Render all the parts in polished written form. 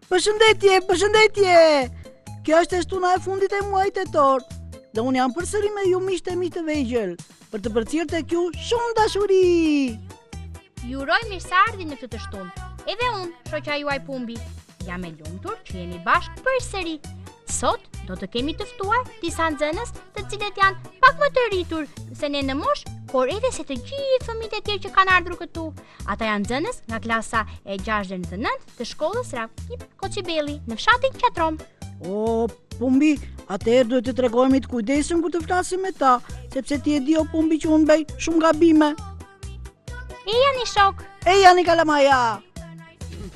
Përshëndetje, përshëndetje! Kjo është e shtuna e fundit e muajit tetor dhe unë jam përsëri me ju miqtë e mi të vegjël për të përcjellë tek ju shumë dashuri. Ju uroj mirëseardhjen në këtë të shtunë. Edhe unë, shoqja juaj Pumbi, jam e lumtur që jemi bashkë përsëri. Sot do të kemi të ftuar disa nxënës të cilët janë pak më të rritur se ne në moshë, por edhe se të gjithë fëmijët e tjerë që kanë ardhur këtu. Ata janë nxënës nga klasa e 6 deri në të 9 të shkollës Rakip Koçibelli në fshatin Qatrom. O, Pumbi, atëherë duhet të tregohemi të kujdesshëm kur të flasim me ta, sepse ti e di o Pumbi që unë bëj shumë gabime. Ejani shokë. Ejani kalamaja.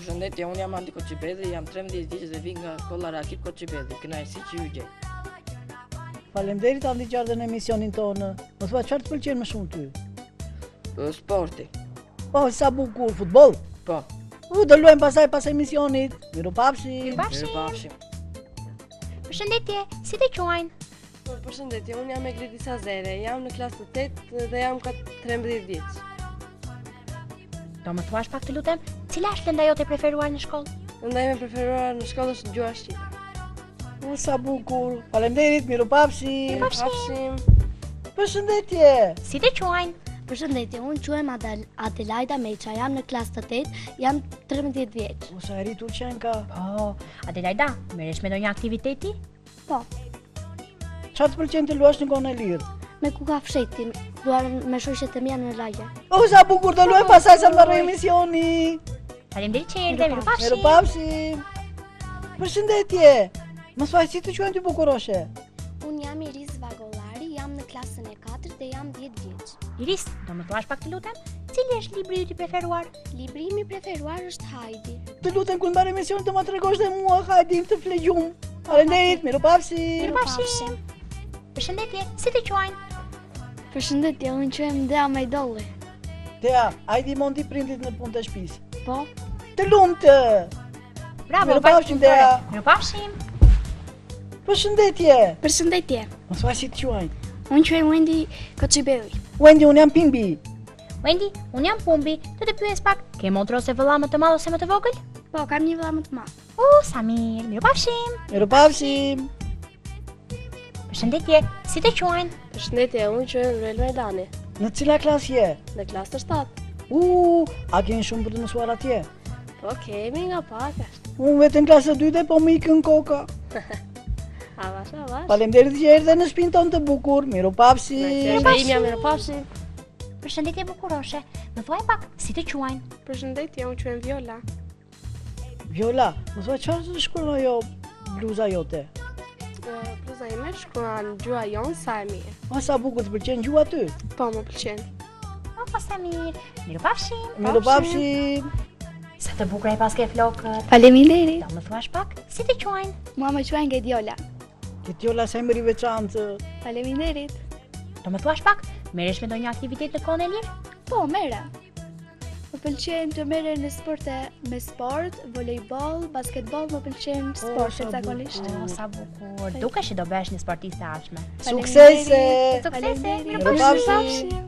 Përshëndetje, unë jam Andi Koçibelli, jam 13 vjeç dhe vij nga shkolla Rakip Koçibelli. Kënaqësi që ju gjej. Faleminderit Andi që erdhe në emisionin tonë. Më thua çfarë të pëlqen më shumë ty? Sporti. Po, sa bukur, futboll? Po. U, do luajmë pastaj pas emisionit. Mirupafshim. Mirupafshim. Mirupafshim. Përshëndetje, si të quajnë? Po, përshëndetje, unë jam Egledisa Zere, jam në klasë të 8 dhe jam ka 13 vjeç. Do më thuash pak të lutem, cila është lënda jote e preferuar në shkollë? Lënda ime e preferuar në shkollë është gjuha shqipe. U sa bukur. Faleminderit, mirupafshim. Mirupafshim. Përshëndetje. Si të quajnë? Përshëndetje, unë quhem Adelaida Meça, jam në klasë të 8, jam 13 vjeç. U sa e rritur qenka. Po, Adelaida, merresh me ndonjë aktivitet ti? Po. Çfarë të pëlqen të luash në kohën e lirë? Me kukafshehtin, luaj me shoqet e mia në lagje. O, sa bukur, do luajmë pastaj sa të mbarojë emisioni. Faleminderit që erdhe, mirupafshim. Mirupafshim. Përshëndetje. Më thuaj si të quajnë ty bukuroshe? Unë jam Iris Vagollari, jam në klasën e 4 dhe jam 10 vjeç. Iris, do më thuash pak të lutem, cili është libri yt i preferuar? Libri im i preferuar është Hajdi. Të lutem kur mbarojë emisioni të ma tregosh dhe mua Hajdin të fle gjumë. Faleminderit, mirupafshim. Mirupafshim. Përshëndetje, si të quajnë? Përshëndetje, unë quhem Dea Majdolli. Dea, a i ndihmon ti prindit në punët e shtëpisë? Po. Të lumtë. Bravo, mirupafshim Dea. Mirupafshim. Përshëndetje. Përshëndetje. Më thuaj si të quajnë? Unë quhem Wendy Koçibelli. Wendy, unë jam Pimbi. Wendy, unë jam Pumbi, do të pyes pak, ke motër ose vëlla më të madh ose më të vogël? Po, kam një vëlla më të madh. U, sa mirë, mirupafshim. Mirupafshim. Përshëndetje, si të quajnë? Përshëndetje, unë quhem Rel Majdani. Në cila klasë je? Në klasë të 7. U, a keni shumë për të mësuar atje? Po, kemi nga pak ashtu. Unë vetëm klasë të dytë, po më ikën koka. Avash, avash. Faleminderit që erdhe në shpinë tonë të bukur. Mirupafshim. Mirupafshim. Mirupafshim. Përshëndetje bukuroshe. Më thuaj pak si të quajnë? Përshëndetje, unë quhem Viola. Viola, më thuaj çfarë shkruan ajo bluza jote? Bluza ime shkruan gjuha jonë sa e mirë. O sa bukur të pëlqen gjuha ty? Po, më pëlqen. O, po sa mirë. Mirupafshim. Mirupafshim. Sa të bukura i paske flokët. Faleminderit. Do më thuash pak si të quajnë? Mua më quajnë Gediola. Gediola sa emër i veçantë. Faleminderit. Do më thuash pak, merresh me ndonjë aktivitet në kohën e lirë? Po, merrem. Më pëlqen të merrem në sporte me sport, volejboll, basketboll, më pëlqen oh, sportet zakonisht. Oh, sa bukur. Dukesh që do bëhesh një sportiste e ardhshme. Suksese! Suksese! Mirupafshim!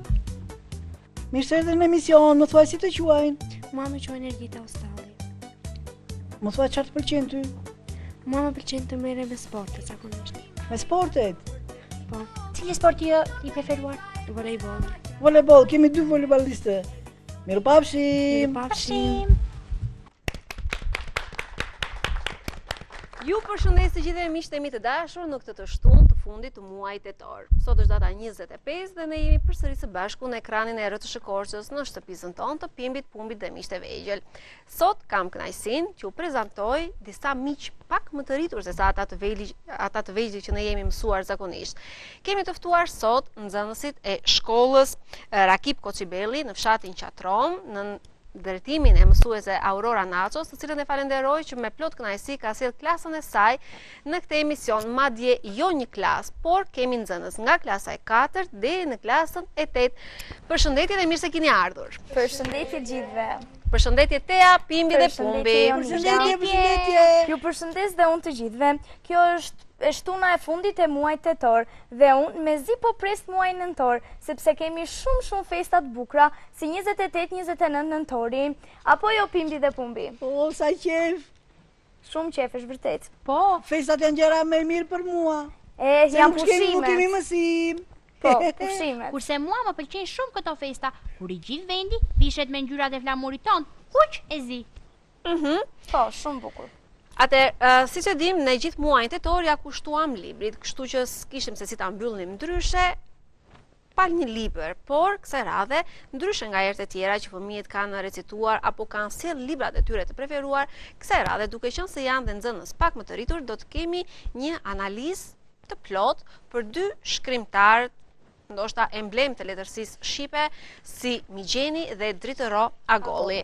Mirë se erdhe në emision, më thuaj si të quajnë? Mua më quajnë Ergita Ustalli. Më thuaj çfarë të pëlqen ty? Mua më pëlqen të merrem me sporte zakonisht. Me sportet? Po. Cili sport je i preferuar? Volejboll. Volejboll, kemi dy volejbollistë. Mirupafshim. Mirupafshim. Ju përshëndes të gjithëve miqtë e mi të dashur në këtë të shtunë të fundit të muajit tetor. Sot është data 25 dhe ne jemi përsëri së bashku në ekranin e RTSH Korçës në shtëpizën tonë të Pimbit, Pumbit dhe miqtë e vegjël. Sot kam kënaqësinë që ju prezantoj disa miq pak më të rritur se sa ata të vegjël, ata të vegjël që ne jemi mësuar zakonisht. Kemi të ftuar sot nxënësit e shkollës Rakip Koçibelli në fshatin Qatrom, nën drejtimin e mësuese Aurora Naços, të cilën e falenderoj që me plot kënaqësi ka sjellë klasën e saj në këtë emision, madje jo një klasë, por kemi nxënës nga klasa e 4 deri në klasën e 8. Përshëndetje dhe mirë se keni ardhur. Përshëndetje gjithëve. Përshëndetje Tea, Pimbi dhe Pumbi. Përshëndetje, përshëndetje. Ju përshëndes dhe unë të gjithëve. Kjo është e shtuna e fundit e muajit tetor dhe unë mezi po pres muajin nëntor, sepse kemi shumë shumë festa të bukura, si 28-29 nëntori. Apo jo Pimbi dhe Pumbi? O, sa qejf! Shumë qejf është vërtet. Po. Festat janë gjëra më e mirë për mua. E, Se janë nuk kemi, nuk pushimet. kemi mësim. Po, pushimet. Kurse mua më pëlqejnë shumë këto festa, kur i gjithë vendi vishet me ngjyrat e flamurit tonë, kuq e zi. Mhm. Po, shumë bukur. Atëherë, uh, siç e dim, ne gjithë muajin tetor ja kushtuam librit, kështu që s'kishim se si ta mbyllnim ndryshe pa një libër, por kësaj radhe, ndryshe nga herët e tjera që fëmijët kanë recituar apo kanë sjellë librat e tyre të preferuar, kësaj radhe duke qenë se janë dhe nxënës pak më të rritur, do të kemi një analizë të plotë për dy shkrimtarët ndoshta emblemë të letërsisë shqipe si Migjeni dhe Dritëro Agolli.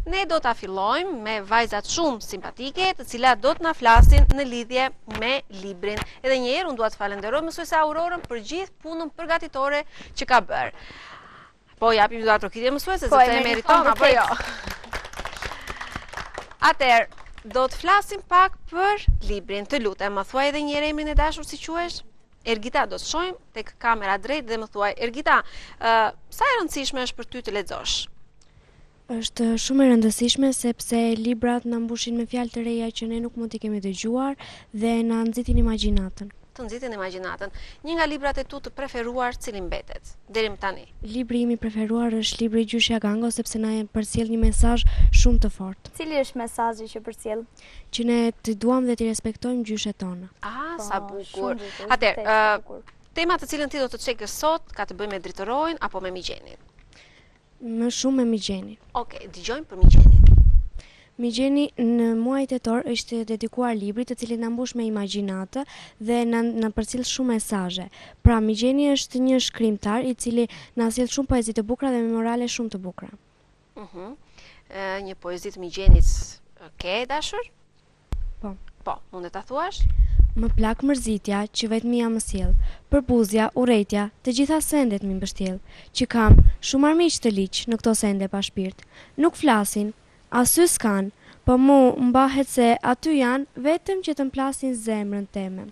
Ne do ta fillojmë me vajzat shumë simpatike, të cilat do të na flasin në lidhje me librin. Edhe një herë unë dua të falenderoj mësuese Aurorën për gjithë punën përgatitore që ka bërë. Po japim duartrokitje mësuese Po, sepse e meriton apo jo. Atëherë, do të flasim pak për librin. Të lutem, më thuaj edhe një herë emrin e dashur si quhesh? Ergita, do të shohim tek kamera drejt dhe më thuaj, Ergita, ë sa e rëndësishme është për ty të lexosh? Është shumë e rëndësishme sepse librat na mbushin me fjalë të reja që ne nuk mund t'i kemi dëgjuar dhe na nxitin imagjinatën. Të nxitin imagjinatën. Një nga librat e tu të preferuar, cili mbetet deri më tani? Libri im i preferuar është libri Gjyshja Gango sepse na përcjell një mesazh shumë të fortë. Cili është mesazhi që përcjell? Që ne t'i duam dhe t'i respektojmë gjyshet tona. Ah, sa Po, bukur. shumë bukur, Atëherë, vërtet ë, bukur. tema të cilën ti do të cekësh sot ka të bëjë me Dritëroin apo me Migjenin? Më shumë me Migjenin. Okej, dëgjojmë për Migjenin. Migjeni në muajin tetor është dedikuar librit të cilin na mbush me imagjinatë dhe na na përcjell shumë mesazhe. Pra Migjeni është një shkrimtar i cili na sjell shumë poezi të bukura dhe me morale shumë të bukura. Mhm. Një poezi të Migjenit ke e dashur? Po. Po, mund ta thuash? Më plak mërzitja që vetmia më sjell, përbuzja, urrejtja, të gjitha sendet m'i mbështjell, që kam shumë armiq të ligj në këto sende pa shpirt. Nuk flasin, as sy s'kanë, po mu m'bahet se aty janë vetëm që të m'plasin zemrën teme.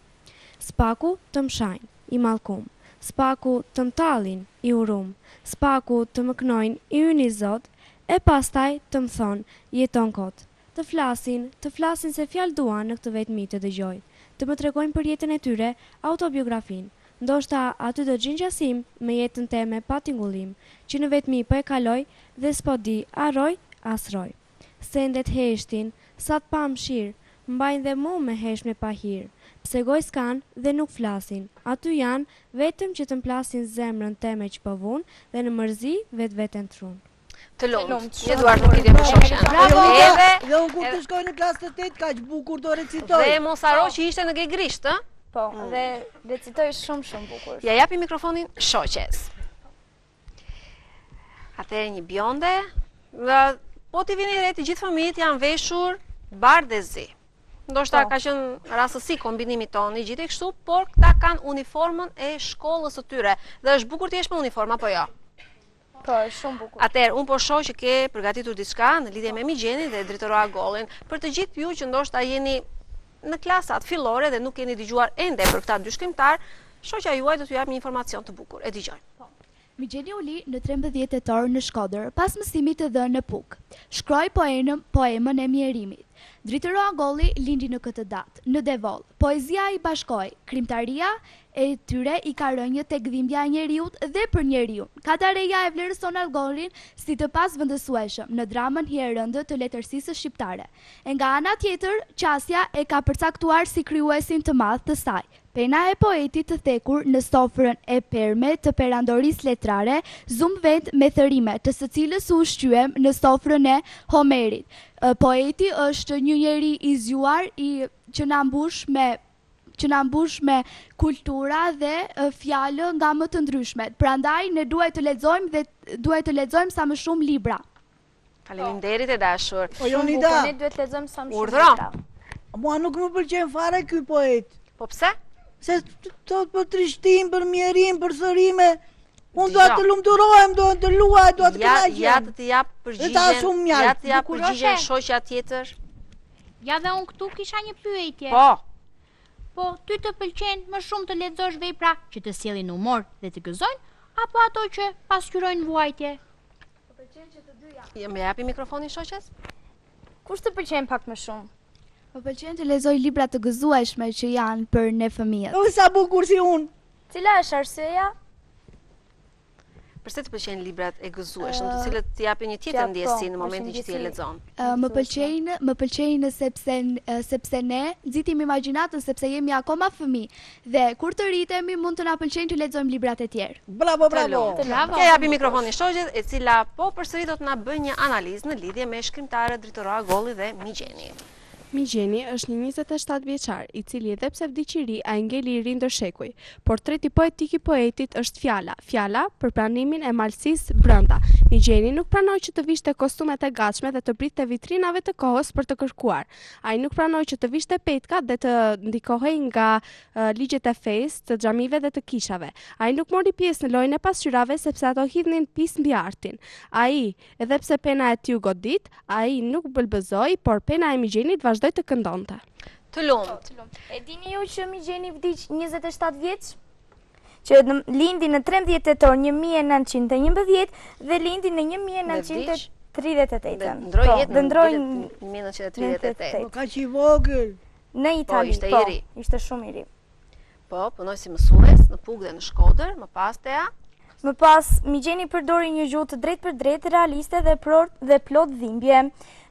S'paku të m'shajnë, i mallkum, s'paku të m'tallin, i urum, s'paku të më knojnë, i yni Zot, e pastaj të m'thonë, jeton kot. Të flasin, të flasin se fjalë duan në këtë vetmi të dëgjoj. Të më tregojnë për jetën e tyre, autobiografinë. Ndoshta aty do gjej ngjasim me jetën teme pa tingullim, që në vetmi po e kaloj dhe s'po di a rroj a s'rroj. Sendet heshtin, sa të pamëshirë, mbajnë dhe mu me hesht me pahir. Pse gojë s'kanë dhe nuk flasin, aty janë vetëm që të m'plasin zemrën teme që po vun dhe në mërzi vetveten trun. Të lumtë. Një duartrokitje për shoqen. Bravo. Edhe dhe unë kur të shkoj në klasë të 8 kaq bukur do recitoj. Dhe mos harro që ishte në gegërisht, ë? Po, mm. dhe recitoi shumë shumë bukur. Ja japi mikrofonin shoqes. Atëherë një bjonde, dhe po t'i vini re të gjithë fëmijët janë veshur bardh e zi. Ndoshta po. ka qenë rastësi kombinimi tonë i gjithë kështu, por këta kanë uniformën e shkollës së tyre dhe është bukur të jesh me uniformë apo jo? Po, është shumë bukur. Atëherë, unë po shoh që ke përgatitur diçka në lidhje me Migjenin dhe Dritëro Agollin. Për të gjithë ju që ndoshta jeni në klasat fillore dhe nuk keni dëgjuar ende për këta dy shkrimtarë, shoqja juaj do t'ju japë një informacion të bukur. E dëgjojmë. Po. Migjeni u lind në 13 tetor në Shkodër, pas mësimit të dhënë në Pukë. Shkroi poemën, poemën e mjerimit. Dritëro Agolli lindi në këtë datë, në Devoll. Poezia i bashkoi, krijimtaria e tyre i ka rrënjët tek dhimbja e njeriut dhe për njeriun. Kadareja e vlerëson Agollin si të pazëvendësueshëm në dramën hijerëndë të letërsisë shqiptare. E nga ana tjetër, Qasja e ka përcaktuar si krijuesin të madh të saj. Pena e poetit të thekur në sofrën e perme të perandorisë letrare zumë vend me thërrime të së cilës u ushqyem në sofrën e Homerit. Poeti është një njeri i zgjuar i që na mbush me që na mbush me kultura dhe fjalë nga më të ndryshmet. Prandaj ne duhet të lexojmë dhe duhet të lexojmë sa më shumë libra. Faleminderit e dashur. O Jonida. Ne duhet të lexojmë sa më shumë libra. Mua nuk më pëlqen fare ky poet. Po pse? Se thotë për trishtim, për mjerim, për thërrime. Unë dua të lumturohem, dua të luaj, dua të kënaqem. Ja të të jap përgjigjen. Ja të jap përgjigjen shoqja tjetër. Ja dhe unë këtu kisha një pyetje. Po. Po, ty të pëlqen më shumë të lexosh vepra që të sjellin humor dhe të gëzojnë, apo ato që pasqyrojnë vuajtje? Më pëlqen që të dyja. Ja, më japi mikrofonin shoqes? Kush të pëlqen pak më shumë? Më pëlqen të lexoj libra të gëzueshme që janë për ne fëmijët. O sa bukur si unë. Cila është arsyeja? Përse të pëlqejnë librat e gëzueshëm, të cilët të japin një tjetër ndjesi po, në momentin që ti e lexon? Më pëlqejnë, më pëlqejnë sepse sepse ne nxitim imagjinatën sepse jemi akoma fëmijë dhe kur të rritemi mund të na pëlqejnë të lexojmë librat e tjerë. Bravo, bravo. Bravo. Ia japim mikrofonin shoqes, e cila po përsëri do të na bëjë një analizë në lidhje me shkrimtarët Dritëro Agolli dhe Migjeni. Migjeni është një 27 vjeçar, i cili edhe pse vdiq i ri, ai ngeli i ri ndër shekuj. Portreti poetik i poetit është fjala, fjala për pranimin e malësisë brenda. Migjeni nuk pranoi që të vishte kostumet e gatshme dhe të bridhte vitrinave të kohës për të kërkuar. Ai nuk pranoi që të vishte petkat dhe të ndikohej nga ligjet e fesë, të xhamive dhe të kishave. Ai nuk mori pjesë në lojën e pasqyrave sepse ato hidhnin pis mbi artin. Ai, Edhe pse pena e tij u godit, ai nuk belbëzoi, por pena e Migjenit vazhdoi të këndonte. Të lumtë. E dini ju që Migjeni vdiq 27 vjeç? Që lindi në 13 tetor 1911 dhe lindi në 1938. Dhe ndërroi po, jetë në 1938. Po kaq i vogël. Në po, Itali, po, ishte i ri. Ishte shumë i ri. Po, punoi si mësues në Pukë dhe në Shkodër, më pas Tea. Më pas, Migjeni përdori një gjuhë të drejtpërdrejtë, realiste dhe prot dhe plot dhimbje.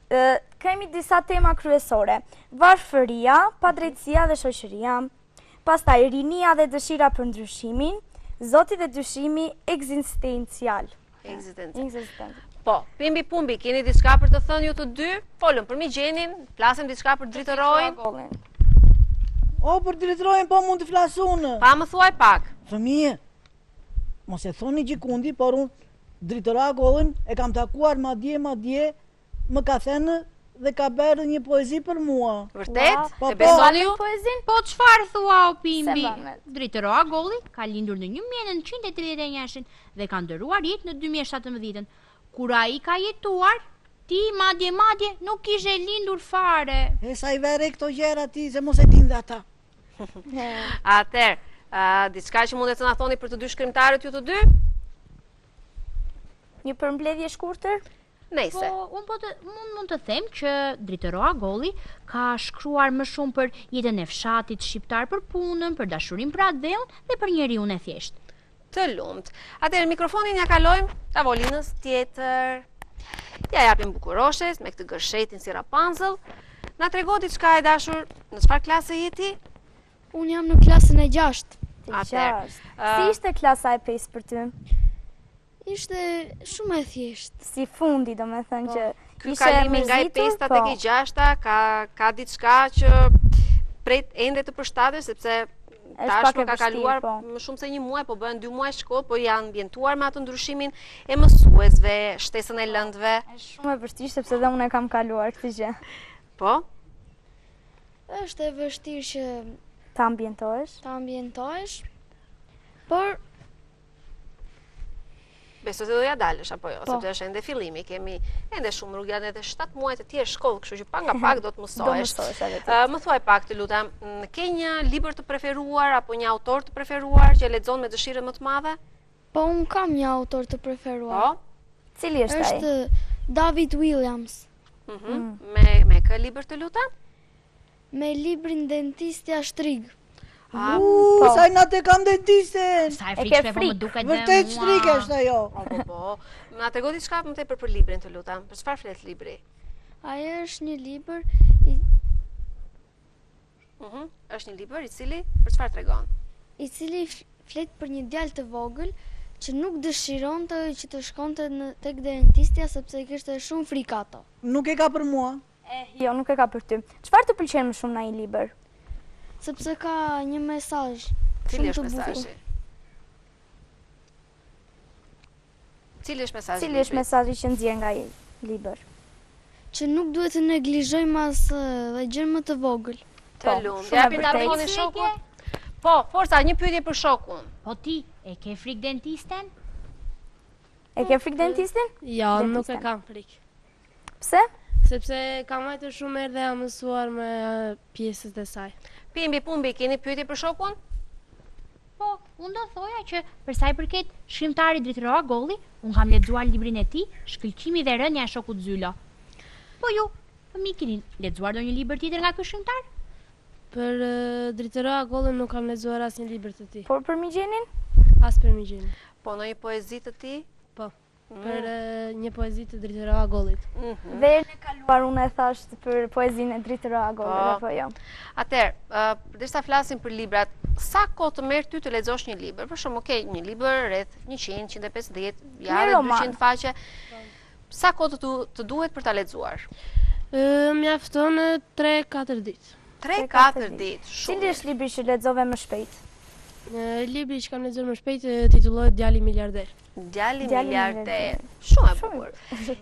Ë, kemi disa tema kryesore: varfëria, padrejtësia dhe shoqëria. Pastaj rinia dhe dëshira për ndryshimin, Zoti dhe dyshimi ekzistencial. Ekzistencial. Po, Pimbi Pumbi, keni diçka për të thënë ju të dy? Folëm për Migjenin, flasim diçka për Dritëroin. O, për Dritëroin po mund të flas unë. Pa më thuaj pak. Fëmijë, mos e thoni gjëkundi, por unë Dritëro Agollin e kam takuar madje, madje, më ka thënë dhe ka bërë një poezi për mua. Vërtet? Po, e po. besoni ju? Poezinë? Po çfarë thua o Pimbi? Dritëro Agolli ka lindur në 1931 dhe ka ndërruar jetë në 2017-ën. Kur ai ka jetuar, ti madje madje nuk kishe lindur fare. E sa i vere këto gjëra ti se mos e din dhe ata. Atëherë, diçka që mundet të na thoni për të dy shkrimtarët ju të dy? Një përmbledhje shkurtër? Nejse. Po, unë po të, mund, mund të them që Dritëro Agolli ka shkruar më shumë për jetën e fshatit shqiptar, për punën, për dashurinë për atdheun dhe për njeriun e thjeshtë. Të lumtë. Atëherë mikrofonin ia kalojmë tavolinës tjetër. Ia japim bukuroshes me këtë gërshetin si Rapunzel. Na trego diçka e dashur, në çfarë klase je ti? Unë jam në klasën e 6. Atëherë, si ishte klasa e 5 për ty? Ishte shumë e thjeshtë. Si fundi, domethënë po. që Ky kalimi nga e pesta tek e po. gjashta ka ka diçka që pret ende të përshtatesh sepse tashmë ka kaluar po. më shumë se një muaj, po bëhen dy muaj shkollë, po je ambientuar me atë ndryshimin e mësuesve, shtesën e po, lëndëve. Është shumë e vështirë sepse dhe unë e kam kaluar këtë gjë. Po. Është e vështirë që të ambientohesh. Të ambientohesh. Por Besoj se do ia dalësh apo jo, po. sepse është ende fillimi, kemi ende shumë rrugë, janë edhe 7 muaj të tjerë shkollë, kështu që pak nga pak do të mësohesh. Do mësohesh edhe Më thuaj pak të lutem, ke një libër të preferuar apo një autor të preferuar që e lexon me dëshirën më të madhe? Po unë kam një autor të preferuar. Po. Cili është ai? Është David Walliams. Mhm. Mm. Me me kë libër të lutem? Me librin Dentistja Shtrigë. Ah, po. Sa inat e kam dentisten. Sa e frikshme po më duket dhe mua. Vërtet shtrigë është ajo. Po, po, po. Na trego diçka më tepër për librin, të lutem. Për çfarë flet libri? Ai është një libër i Mhm. Është një libër i cili për çfarë tregon? I cili flet për një djalë të vogël që nuk dëshironte që të shkonte në tek dentistja sepse kishte shumë frikë ato. Nuk e ka për mua. Eh, jo, nuk e ka për ty. Çfarë të pëlqen më shumë në ai libër? Sepse ka një mesazh Cili është mesazhi? Cili është mesazhi? Cili është mesazhi që nxjerr nga ai libër? Që nuk duhet të neglizhojmë as dhe gjënë më të vogël. Të po, lumtë. Ia japim mikrofonin shokut. Po, forca, një pyetje për shokun. Po ti, e ke frikë dentisten? E ke frikë dentistin? Jo, nuk e kam frikë. Pse? Sepse kam vajtur shumë herë dhe jam mësuar me pjesët e saj. Pimbi, Pumbi, keni pyetje për shokun? Po, unë do thoja që për sa i përket shkrimtarit Dritëro Agolli, unë kam lexuar librin e tij, Shkëlqimi dhe rënia e shokut Zylo. Po ju,. fëmijë keni lexuar ndonjë libër tjetër nga ky shkrimtar? Për Dritëro Agollin nuk kam lexuar asnjë libër të tij. Por për Migjenin? As për Migjenin. Po ndonjë poezi të tij? Po. Mm. Për një poezi të Dritëro Agollit. Mm -hmm. Dhe herën e kaluar unë e thashë për poezinë e Dritëro Agollit, po. apo jo. Atëherë, uh, derisa flasim për librat, sa kohë të merr ty të lexosh një libër? Për shembull, okay, një libër rreth 100, 150, ja edhe 200 faqe. Sa kohë të, të duhet për ta lexuar? Ë, mjafton 3-4 ditë. 3-4 ditë, shumë. Cili është libri që lexove më shpejt? Libri që kam lexuar më shpejt titullohet Djali miliarder. Djali miliarder. Shumë e bukur.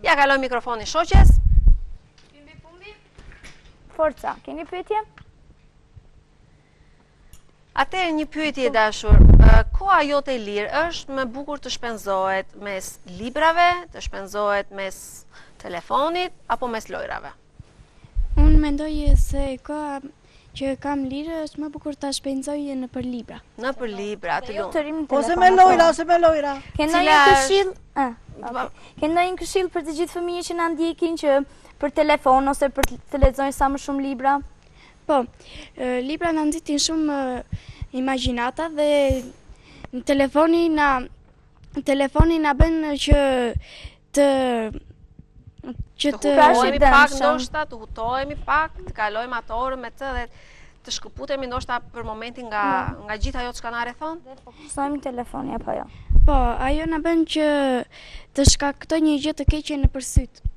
Ia kaloj mikrofonin shoqes. Pumbi pumbi. Forca, keni pyetje? Atëherë një pyetje e dashur, koha jote e lirë është më bukur të shpenzohet mes librave, të shpenzohet mes telefonit apo mes lojrave? Unë mendoj se koha që kam lirë është më bukur ta shpenzoj nëpër libra. Nëpër libra, të jo lumtë. Ose me lojra, ose me lojra. Ke ndonjë këshillë? Ah, Ke ndonjë këshillë për të gjithë fëmijët që na ndjekin që për telefon ose për të lexojnë sa më shumë libra? Po, libra na nxitin shumë imagjinata dhe telefoni na telefoni na bën që të që të hutohemi pak ndoshta, të hutohemi pak, të kalojmë atë orë me të dhe të shkëputemi ndoshta për momentin nga mm. nga gjithë ajo çka na rrethon. Dhe fokusohemi telefoni apo jo. Po, ajo na bën që të shkaktojë një gjë të keqe nëpër sytë.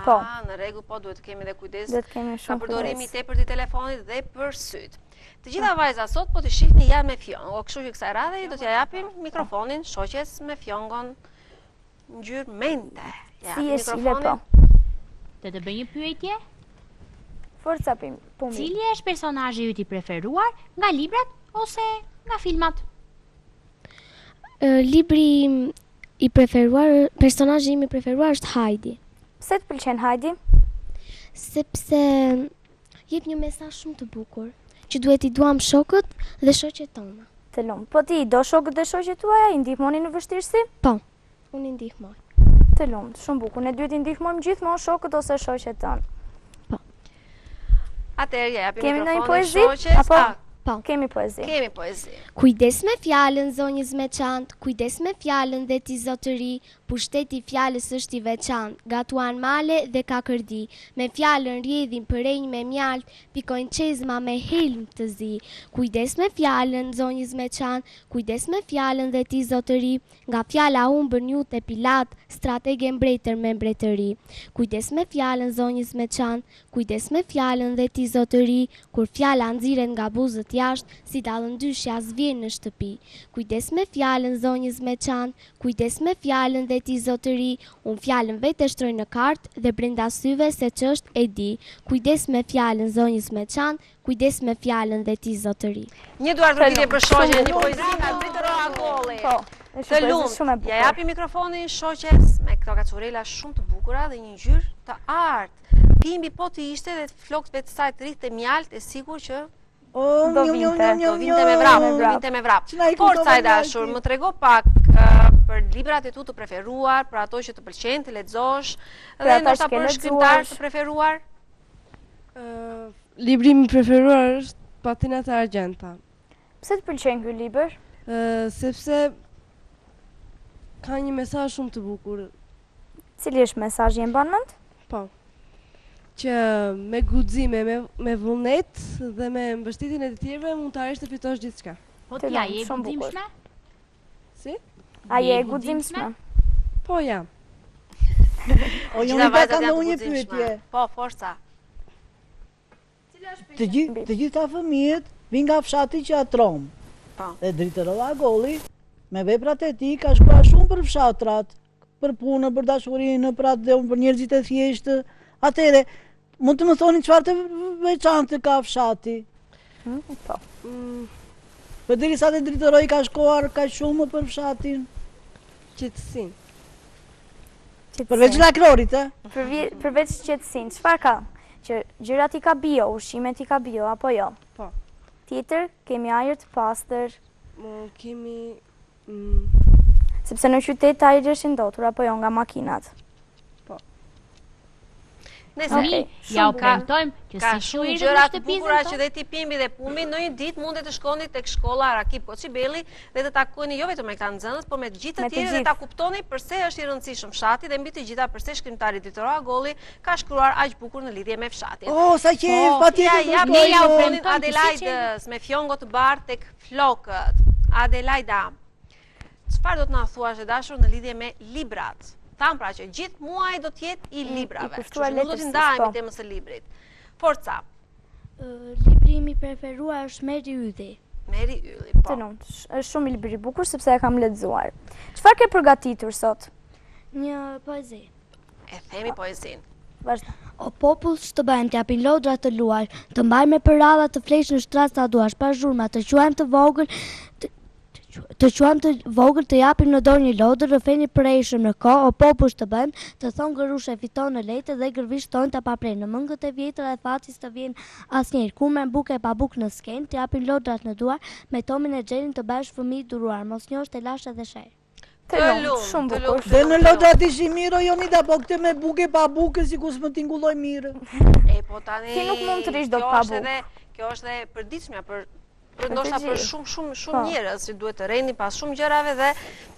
Po. Ah, në rregull, po duhet të kemi dhe kujdes. Duhet të kemi shumë kujdes. Përdorimi i tepërt i telefonit dhe për sytë. Të gjitha vajzat sot po t'i shihni janë me fjongo, kështu që kësaj radhe do t'ia japim mikrofonin shoqes me fjongon ngjyrë mente. Ja, si jeshile po. Të të bëj një pyetje? Forca pim, pumi. Cili është personazhi yt i preferuar nga librat ose nga filmat? Libri im i preferuar, personazhi im i preferuar është Heidi. Pse të pëlqen Heidi? Sepse jep një mesazh shumë të bukur, që duhet t'i duam shokët dhe shoqet tona. Të lumtë. Po ti i do shokët dhe shoqet tuaja, i ndihmoni në vështirësi? Po, unë i ndihmoj. Të lumtë, shumë bukur. Ne duhet t'i ndihmojmë gjithmonë shokët ose shoqet tona. Po. Atëherë ia japim mikrofonin poezi? shoqes. Apo? Po. Kemi poezi. Kemi poezi. Kujdes me fjalën zonjës me çantë, kujdes me fjalën dhe ti zotëri, Pushteti i fjalës është i veçantë, gatuan male dhe kakërdi, me fjalën rrjedhin përrenj me mjaltë, pikojnë çezma me helm të zi. Kujdes me fjalën, zonjës me çantë, kujdes me fjalën dhe ti zotëri, nga fjala humbën Judë e Pilatë, strategë e mbretër me mbretëri. Kujdes me fjalën, zonjës me çantë, kujdes me fjalën dhe ti zotëri, kur fjala nxirret nga buzët jashtë, si dallëndyshja s'vjen në shtëpi. Kujdes me fjalën, zonjës me çantë, Kujdes me fjalën dhe ti zotëri, unë fjalën vetë e shtroj në kartë dhe brenda syve se ç'është e di. Kujdes me fjalën zonjës me çantë, kujdes me fjalën dhe ti zotëri. Një duartrokitje për shoqen, një poezi nga Dritëro Agolli. Po, është një poezi shumë e bukur. Ia japim mikrofonin shoqes me këto kaçurrela shumë të bukura dhe një ngjyrë të artë. Pimbi po të ishte dhe flokëve të saj të rridhte mjaltë e sigurt që O, do vinte, do vinte me vrap, do vinte me vrap. Forca e dashur, më trego pak për librat e tu të preferuar, për ato që të pëlqen të lexosh, dhe ndoshta për shkrimtar të preferuar. Libri im i preferuar është Patinat e Argjendta. Pse të pëlqen ky libër? Sepse ka një mesazh shumë të bukur. Cili është mesazhi e mban mend? Po. Që me guxim, me, me vullnet dhe me mbështetjen e të tjerëve mund të arrish të fitosh gjithçka. Po ti a je e guximshme? Si? A je e guximshme? Po jam. O Jonida kam dhe unë një pyetje. Po, forca. Të gjithë të gjithë fëmijët vijnë nga fshati që atrom. Po. Dhe Dritëro Agolli me veprat e tij ka shkruar shumë për fshatrat, për punën, për dashurinë, për atdheun, për njerëzit e thjeshtë. Atëherë, mund të më thoni çfarë të veçantë ka fshati? Hmm, po. Mm. Përderisa dhe Dritëroi ka shkruar kaq shumë për fshatin. Qetësinë. Përveç lakrorit, e? Përveç qetësinë, çfarë ka? Që gjërat i ka bio, ushqimet i ka bio, apo jo? Po. Tjetër, kemi ajër të pastër. Kemi Mm. Sepse në qytet ajri është i ndotur apo jo nga makinat. Po. Nëse Ne ja u premtojmë që ka si shumë shuirit në gjëra të shtëpizën bukura tonë. që dhe ti Pimbi dhe Pumbi në një ditë mundet të shkoni tek shkolla Rakip Koçibelli dhe të takoheni jo vetëm me këta nxënës, por me të gjithë të Me të tjerë dhe gjithë. ta kuptoni përse është i rëndësishëm fshati dhe mbi të gjitha përse shkrimtari Dritëro Agolli ka shkruar aq bukur në lidhje me fshatin. Oh, sa qejf, Po, patjetër Ja do jap Ne ja u shkojmë. mikrofonin premtojmë që si Adelaidës me fjongo të bardhë tek flokët. Adelaida, çfarë do të na thuash e dashur në lidhje me librat? Thamë pra që gjithë muaji do të jetë i librave. Kështu kushtuar që nuk do t'i letërsisë, ndahemi po. temës së librit. Forca, Libri im i preferuar është Meri Ylli. Meri Ylli, po. Të lumtë, është shumë libër i bukur sepse e kam lexuar. Çfarë ke përgatitur sot? Një poezi. E themi poezinë. Vazhdo. O popull ç'të bëjmë, t'japin lodra të luash, të mbajmë me përralla të flesh në shtrat sa duash, pa zhurma, të quajmë të vogël, të, të quajmë të vogël, të japim në dorë një lodër, rrëfeni përhershëm në kohë, o popull ç'të bëjmë, të thonë gërushe fiton në letër dhe gërvisht thonjtë pa prerë, në mëngët e vjetra e fati s'të vjen asnjëherë, kur me bukë e pa bukë në skenë, të japin lodrat në duar, me Tomin e Xherin të bëhesh fëmijë i duruar, mos njohësh telashe dhe sherr. Të lumtë, shumë të bukur. lumtë, Dhe të në lumtë, të lodrat ishin mirë, o Jonida, po këtë me buke pa buke, sikur s'më tingulloj mirë. E po tani Ti nuk mund të rrish dot kjo pa është bukë. edhe kjo është edhe përditshmja për për Për të ndoshta për gjithë. shumë shumë shumë Po. njerëz që duhet të renin pas shumë gjërave dhe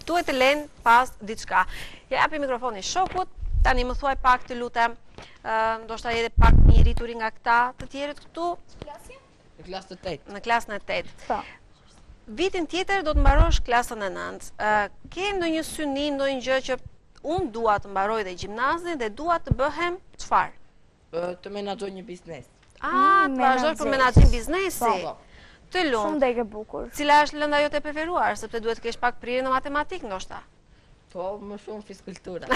duhet të lënë pas diçka. Ja japi mikrofonin shokut, tani më thuaj pak të lutem, ë ndoshta je edhe pak më i rrituri nga këta të tjerët këtu Në klasë të 8. në klasën e 8. Po. Vitin tjetër do të mbarosh klasën e 9. Ë ke ndonjë synim, ndonjë gjë që unë dua të mbaroj dhe gjimnazin dhe dua të bëhem çfarë? Të menaxhoj një biznes. A, Mm, të vazhdosh për menaxher. menaxhim biznesi. Po. Të Shumë lumtë. degë e bukur. Cila është lënda jote e preferuar, sepse duhet të kesh pak prirje në matematikë ndoshta. Po, më shumë fiskultura.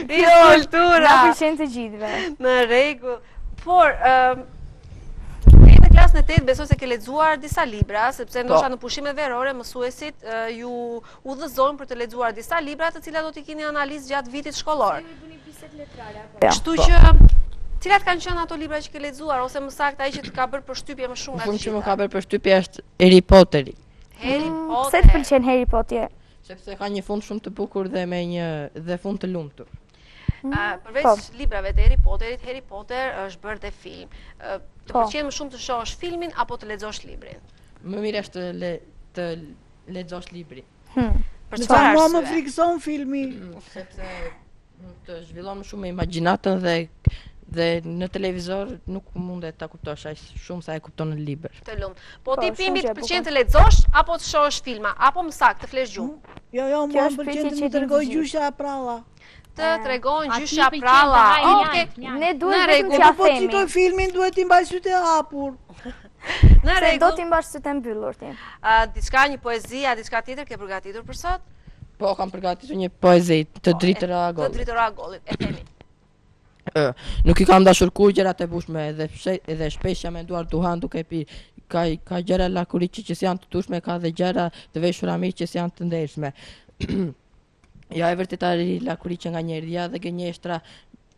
Fiskultura. Na pëlqen të gjithëve. Në rregull. Por, ëm e në klasën e 8 besoj se ke lexuar disa libra, sepse ndoshta në pushimet verore mësuesit ë, ju udhëzojnë për të lexuar disa libra, të cilat do t'i keni analizë gjatë vitit shkollor. Kështu që cilat kanë qenë ato libra që ke lexuar ose më saktë ai që të ka bërë përshtypje më shumë Më nga shumë të që më gjitha? ka bërë përshtypje është Harry Potteri, Harry Mm, Potter. Pse të pëlqen Harry Potter? sepse ka një fund shumë të bukur dhe me një dhe fund të lumtur. A, përveç Po. librave të Harry Potterit, Harry Potter është bërë dhe film. Ë, Të Po. pëlqen më shumë të shohësh filmin apo të lexosh librin? Më mirë është të le, të lexosh librin, Hmm. Për Në çfarë mua më arsye? frikson filmi. sepse të zhvillon më shumë imagjinatën dhe dhe në televizor nuk mundet ta kuptosh aq shumë sa e kupton në libër. Të lumt. Po Po, ti shumë Pimbi gjë të e pëlqen bukur. të lexosh apo të shohësh filma, apo më saktë të flesh gjumë? Jo, jo, Kjo mua më është pëlqen pyetje të që më i din tregoj të gjithë. gjysha pralla. Të tregon Ati gjysha pëlqen të pralla. hajë Okej. mjaltë, mjaltë. Ne Në duhet vetëm rregull. t'ja Po të themi. shikoj filmin duhet t'i mbaj sytë e hapur. Në Se do rregull. t'i mbash sytë e mbyllur ti. A, diçka, një poezi, a diçka tjetër ke përgatitur për sot? Po, kam përgatitur një poezi të Po, Dritëro e- Të Agollit. Dritëro Agollit, e themi. Ë, nuk i kam dashur kurrë gjërat e bushme dhe fshe, dhe shpesh jam menduar duhan duke pirë. Ka ka gjëra lakuriqe që s'janë të turshme, ka dhe gjëra të veshura mirë që s'janë të ndershme. ja e vërteta ri lakuriqe nga njerëzia dhe gënjeshtra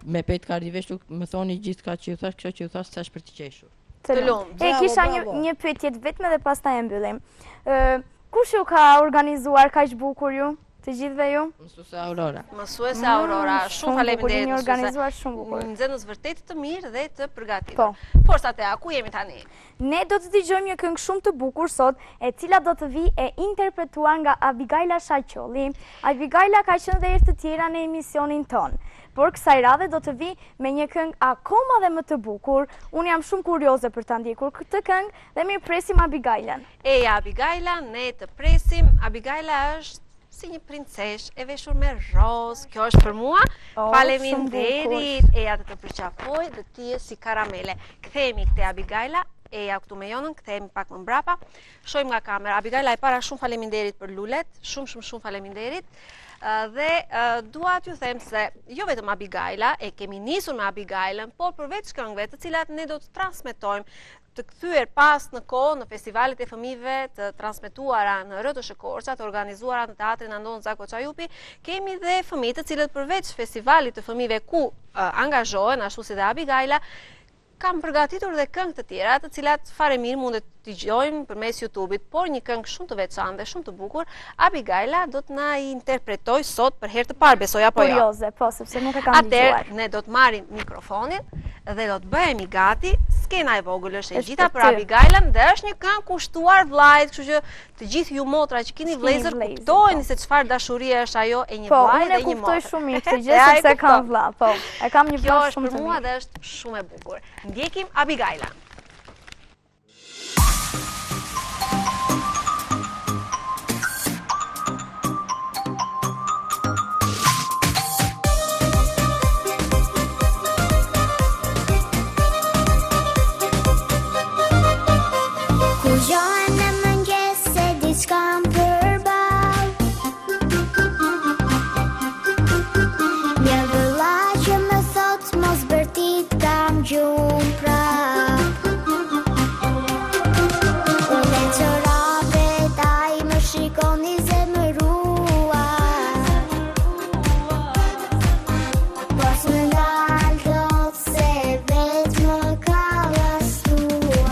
me petka riveshur, më thoni gjithçka që ju thash, kjo që ju thash s'është për të qeshur. Të Të lumtë. lumtë. E Bravo, kisha një bravo. një pyetje të vetme dhe pastaj e mbyllim. Ë, kush ju ka organizuar kaq bukur ju? Të gjithëve ju? Mësuese Aurora. Mësuese Aurora, Mm, shumë bukur, faleminderit jeni mësuese. organizuar shumë bukur. Nxënës vërtet të mirë dhe të përgatitur. Po. Forca Tea, ku jemi tani? Ne do të dëgjojmë një këngë shumë të bukur sot, e cila do të vi e interpretuar nga Abigaila Shaqolli. Abigaila ka qenë dhe herë të tjera në emisionin ton, por kësaj radhe do të vi me një këngë akoma dhe më të bukur. Unë jam shumë kurioze për ta ndjekur këtë këngë dhe mirëpresim Abigailën. Eja Abigaila, ne të presim. Abigaila është si një princesh e veshur me rozë. Kjo është për mua. Oh, Faleminderit. Eja të të përqafoj dhe ti je si karamele. Kthehemi këte Abigaila. Eja këtu me Jonën, kthehemi pak më mbrapa. Shohim nga kamera. Abigaila e para shumë faleminderit për lulet, shumë shumë shumë faleminderit. Ë, Dhe ë, dua t'ju them se jo vetëm Abigaila, e kemi nisur me Abigailën, por përveç këngëve të cilat ne do të transmetojmë të kthyer pas në kohë në festivalet e fëmijëve të transmetuara në RTSH Korça, të organizuara në teatrin Andon Zako Çajupi, kemi dhe fëmijë të cilët përveç festivalit të fëmijëve ku uh, angazhohen, ashtu si dhe Abigaila, Kam përgatitur dhe këngë të tjera, të cilat fare mirë mund t'i dëgjojmë përmes YouTube-it, por një këngë shumë të veçantë dhe shumë të bukur, Abigaila do të na interpretojë sot për herë të parë, besoj apo jo. Kurioze, po, sepse nuk e kam dëgjuar. Atëherë ne do të marrim mikrofonin dhe do të bëhemi gati. Skena e vogël është e gjitha për Abigailën dhe është një këngë kushtuar vllait, kështu që të gjithë ju motra që keni vëllezër kuptojeni se çfarë dashurie është ajo e një po, vllai dhe një motre. Po, unë e kuptoj shumë mirë këtë gjë sepse kam vlla, po. E kam një vlla shumë të mirë. Kjo është për mua dhe është shumë e bukur. Ndjekim Abigailën. Kur zgjohem në mëngjes se diçka më përballë Një vëlla që më thot mos bërtit kam gjumë prap Unë e çorapet ai më shikon i zemëruar Po s'më ndal dot se vetë më ka llastuar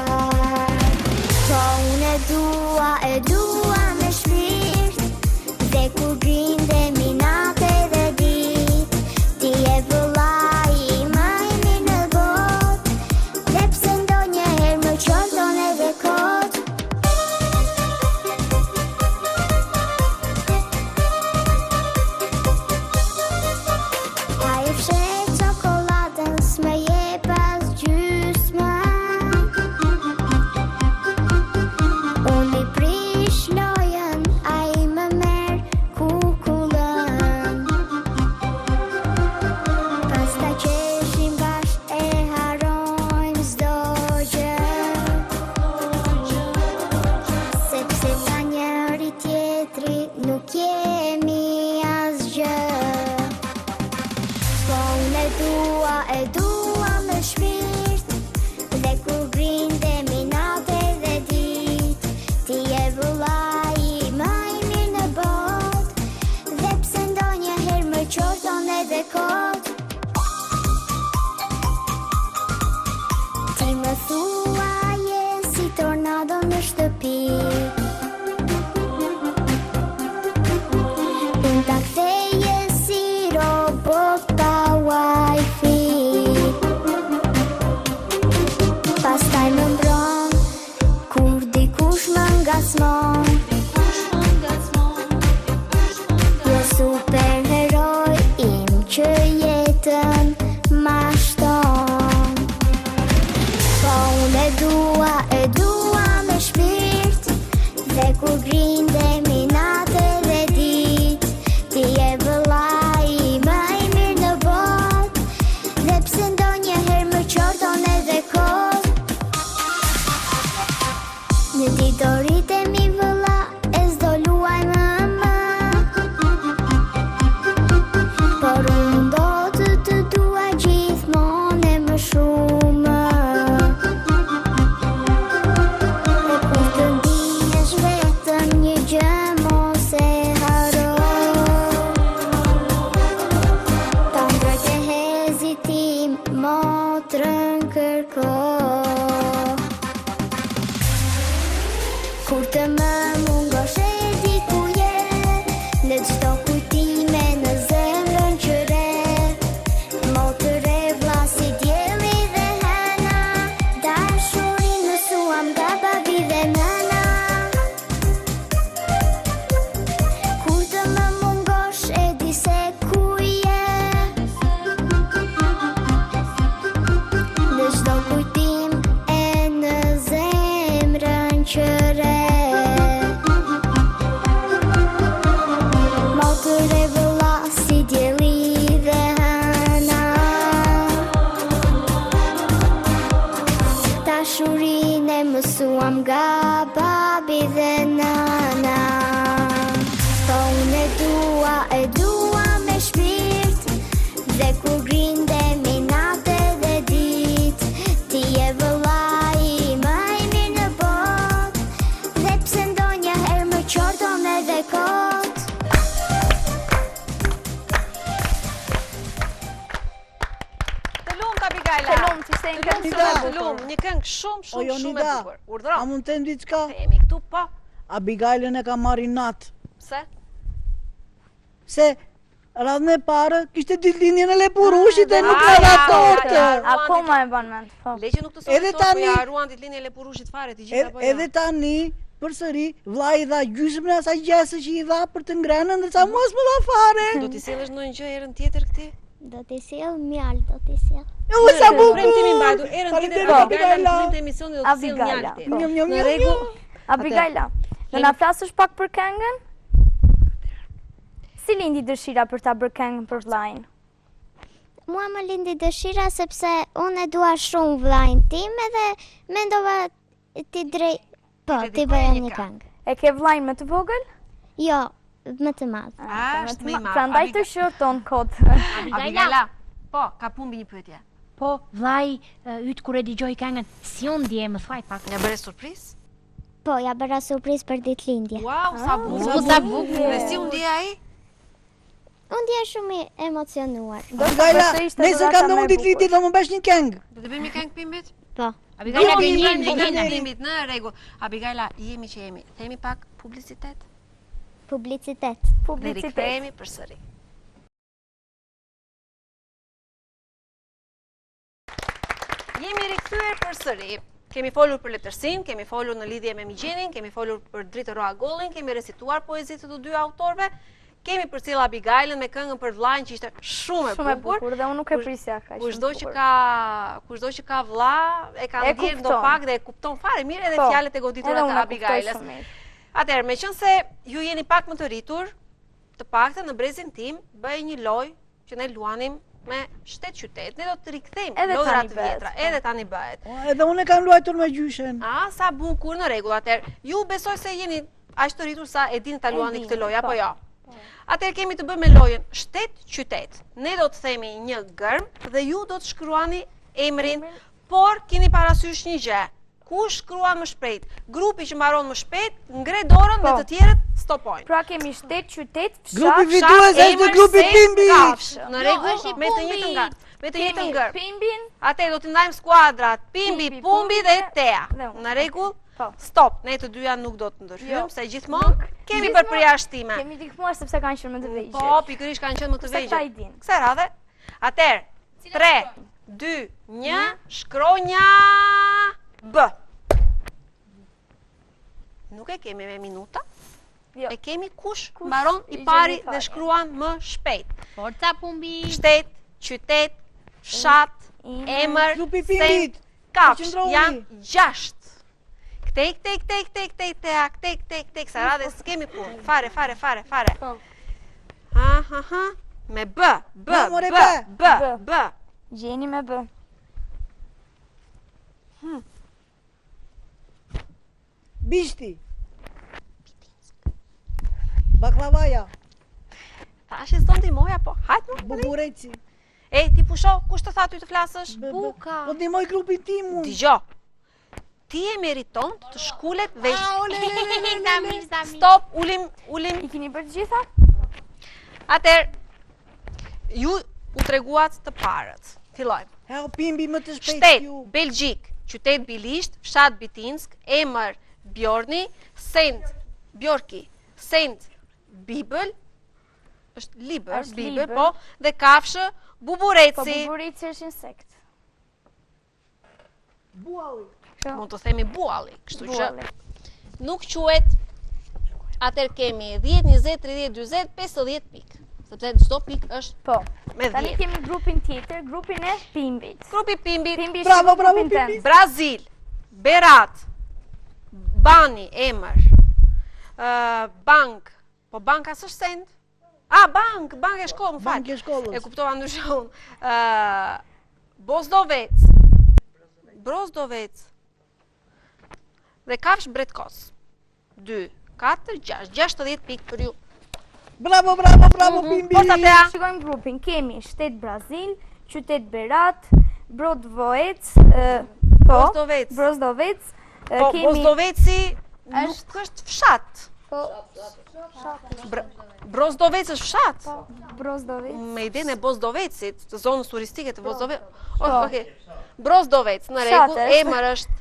Po unë e dua, e dua me shpirt Dhe kur grindemi natë dhe ditë Ti je vëllai më i mirë në botë Dhe pse ndonjëherë më qorton edhe kot Ai fsheh çokoladën s'më jep as gjysmë Unë i prish lojën, ai më merr kukullën Pastaj qeshim bashkë e harrojmë çdo gjë Sepse pa njëri tjetrin nuk jemi asgjë Po unë e dua, e dua me shpirt Dhe kur grindemi natë dhe ditë Ti je vëllai më i mirë në botë Dhe pse ndonjëherë më qorton edhe kot Ti më thua je si tornado në shtëpi Unë ta kthej je si robot pa wifi Pastaj më mbron Kur dikush më ngacmon Je superheroi im që jetën ma shton Po unë e dua, e dua me shpirt Dhe kur grindemi natë dhe ditë Ti je vëllai më i mirë në botë Dhe pse ndonjëherë më qorton edhe kot Një ditë do rritemi vëlla e s'do luajmë më Por unë do të të dua gjithmonë e më shumë E kur të ndihesh vetëm një gjë mos e harro Pa ndrojt e hezitim motrën kërko Kur të më mungosh e di ku je Në çdo kujtim e në zemrën që rreh Motër e vlla si dielli dhe hëna Dashurinë mësuam nga babi dhe nëna Kur të më mungosh e di se ku je Në çdo kujtim e në zemrën që rreh Motër e vëlla si dielli dhe hëna Dashurinë e mësuam nga babi dhe nëna Po unë e dua, e dua me shpirt Dhe kur grindemi natë dhe ditë Ti je vëllai më i mirë në botë Dhe pse ndonjëherë më qorton edhe kot Të lumtë Abigaila. Të lumtë, ishte një këngë Të lumtë, shumë e të Një këngë shumë shumë shumë e bukur. Urdhëro. A mund të them diçka? Themi këtu po. Abigailën e kam marrë inat. Pse? Se radhën e parë kishte ditëlindjen e lepurushit e nuk na dha tortë. Akoma e mban mend, po. Le që nuk të solli tortë, po ia ruan ditëlindjen e lepurushit fare të gjitha apo jo. Edhe tani përsëri vllai i dha gjysmën e asaj gjësë që i dha për të ngrënë, ndërsa mua s'më dha fare. Do t'i sjellësh ndonjë gjë herën tjetër këtij? Do t'i sjell mjaltë, do t'i sjell. O sa bukur. Premtim i mbajtur, herën tjetër Abigaila në fillim të emisionit do të sjell mjaltin. Njom njom Në rregull. Abigaila, do na flasësh pak për këngën? Si lindi dëshira për ta bërë këngën për vllain? Mua më lindi dëshira sepse unë e dua shumë vllain tim edhe mendova t'i drej Po, t'i bëja një këngë. E ke vllain më të vogël? Jo, më të madh. Ah, është më i madh. Prandaj të shqyrton kot. Abigaila. Po, ka Pumbi një pyetje. Po, vllai yt kur e dëgjoi këngën, si u ndje, më thuaj pak. Ia bëre surprizë? Po, ia bëra surprizë për ditëlindje. Wow, sa ah, bukur. Sa bukur. Dhe si u ndje ai? U ndje shumë i emocionuar. Abigaila, nesër kam dhe unë ditëlindje, do më bësh një këngë. Do të bëjmë një këngë Pimbit? Po. Abigaila gënjen, një këngë Pimbit në rregull. Abigaila, jemi që jemi. Themi pak publicitet. Publicitet. Publicitet. Dhe rikthehemi përsëri. Jemi rikthyer përsëri. Kemi folur për letërsinë, kemi folur në lidhje me Migjenin, kemi folur për Dritëro Agollin, kemi recituar poezitë të të dy autorëve, kemi përcjellë Abigailën me këngën për vllain që ishte shumë e bukur. Shumë e bukur dhe unë nuk e prisja kaq. Kushdo që ka, kushdo që ka vlla, e ka ndjerë ndopak dhe e kupton fare mirë edhe po, fjalët e goditura të Abigailës. Atëherë, meqenëse ju jeni pak më të rritur, të paktën në brezin tim, bëhej një lojë që ne luanim me shtet qytet, ne do të rikthejmë lojëra të vjetra, po. edhe tani bëhet. Po, edhe unë e kam luajtur me gjyshen. A, sa bukur në rregull, atëherë, ju besoj se jeni aq të rritur sa e dini ta luani këtë lojë, apo po. jo? Atëherë kemi të bëjmë me lojën shtet qytet. Ne do të themi një gërmë dhe ju do të shkruani emrin, por keni parasysh një gjë. Kush shkruan më shpejt? Grupi që mbaron më shpejt, ngre dorën dhe po. të tjerët stopojnë. Pra kemi shtet, qytet, fshat, grupi fitues është grupi Pimbi. Në rregull, me të njëjtën nga, me të njëjtën gërmë. Pimbin. Atëherë do t'i ndajmë skuadrat, Pimbi, Pumbi dhe Tea. Në rregull? Po. Stop, ne të dyja nuk do të ndërhyjmë, jo. se gjithmonë kemi për përjashtime. Kemi ndihmuar sepse kanë qenë më të vegjël. Po, pikërisht kanë qenë më të vegjël. Kësaj radhe. Atëherë, 3, 2, 1, shkronja B. Nuk e kemi me minuta. Jo. E kemi kush, mbaron i pari dhe shkruan më shpejt. Forca Pumbi. Shtet, qytet, fshat, emër, send, kafshë, janë gjashtë. Këtej, këtej, këtej, këtej, këtej, tea, këtej, këtej, këtej, kësaj radhe s'kemi punë. Fare, fare, fare, fare. Po. Ha, ha, ha. Me B, B, B, B, B. Gjeni me B. Hm. Bishti. Baklavaja. Thashë s'do ndihmoja, po. Hajt më. Bubureci. E, ti pusho, kush të tha ty të flasësh? Buka. Po ndihmoj grupin tim unë. Dëgjo. Ti e meriton të shkulet vesh. Stop, ulim, ulim. I keni bërë të gjitha? Atëherë, ju u treguat të parët. Fillojmë. Heo Pimbi më të shpejt Shtet, Belgjikë, qytet Bilisht, fshat Bitinsk, emër Bjorni, send Bjorki, send Bibël, është libër, bibël, po, dhe kafshë bubureci. Po bubureci është insekt. Bualli. Mund të themi bualli, kështu që nuk quhet atëherë kemi 10, 20, 30, 40, 50 pikë. Sepse çdo pikë është po. me 10. Tani kemi grupin tjetër, grupin e Pimbit. Grupi Pimbit. Pimbi bravo, bravo, Pimbi. Brazil, Berat, Bani, emër, Bank, po banka s'është send, A, bankë, bankë e shkollës, më fal. Bankë e shkollës. E kuptova ndryshe unë. Bozdovec. Brozdovec. Dhe kafshë bretkoc. 2, 4, 6, 60 pikë për ju. Bravo, bravo, bravo, mhm. Pimbi. Forca Tea. Shikojmë grupin. Kemi shtet Brazil, qytet Berat, Brodvoec, po, Brozdovec. Brozdovec, Po, Bozdoveci nuk është fshat. Po, Brozdovec është fshat. Po, Brozdovec. Me idenë e Bozdovecit, të zonës turistike të Bozdovecit. Po. Okej. Brozdovec, në rregull, emër është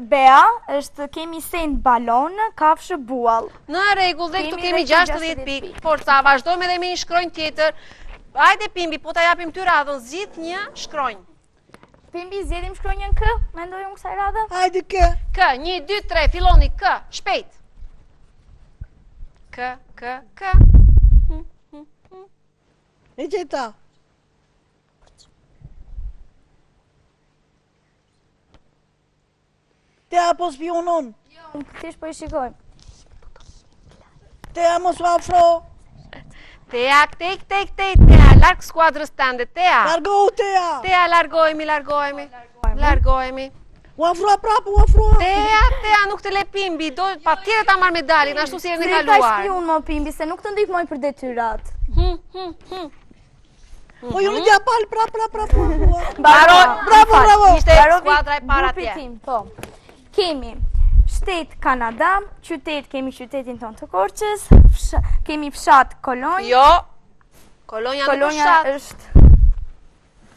Bea, është kemi send balon, kafshë buall. Në rregull, dhe këtu kemi 60 pikë. Forca, vazhdojmë edhe me një shkronjë tjetër. Hajde Pimbi, po ta japim ty radhën, zgjidh një shkronjë. Pimbi, zgjedhim shkronjën K, mendoj unë kësaj radhe. Hajde K. K, 1, 2, 3, filloni K, shpejt. K, K, K. E gjeta. Tea po spiunon. Jo, unë thjesht po i shikoj. Tea mos u afro. Tea, këtej, këtej, këtej, Tea, larg skuadrës tënde, Tea. Largohu, Tea. Tea, largohemi, largohemi. Largohemi. U afrua prapë, u afrua. Tea, Tea, nuk të le Pimbi, do patjetër ta marrë medaljen, ashtu si herën e kaluar. Drita spiun më Pimbi, se nuk të ndihmoj për detyrat. Hm, hm, hm. Po ju në t'ja palë, pra, pra, pra, pra, Bravo, bravo, bravo. Ishte skuadra e para atje. Po. Kemi shtet Kanada, qytet kemi qytetin tonë të Korçës, kemi fshat Kolonjë. Jo. Kolonja nuk është fshat. është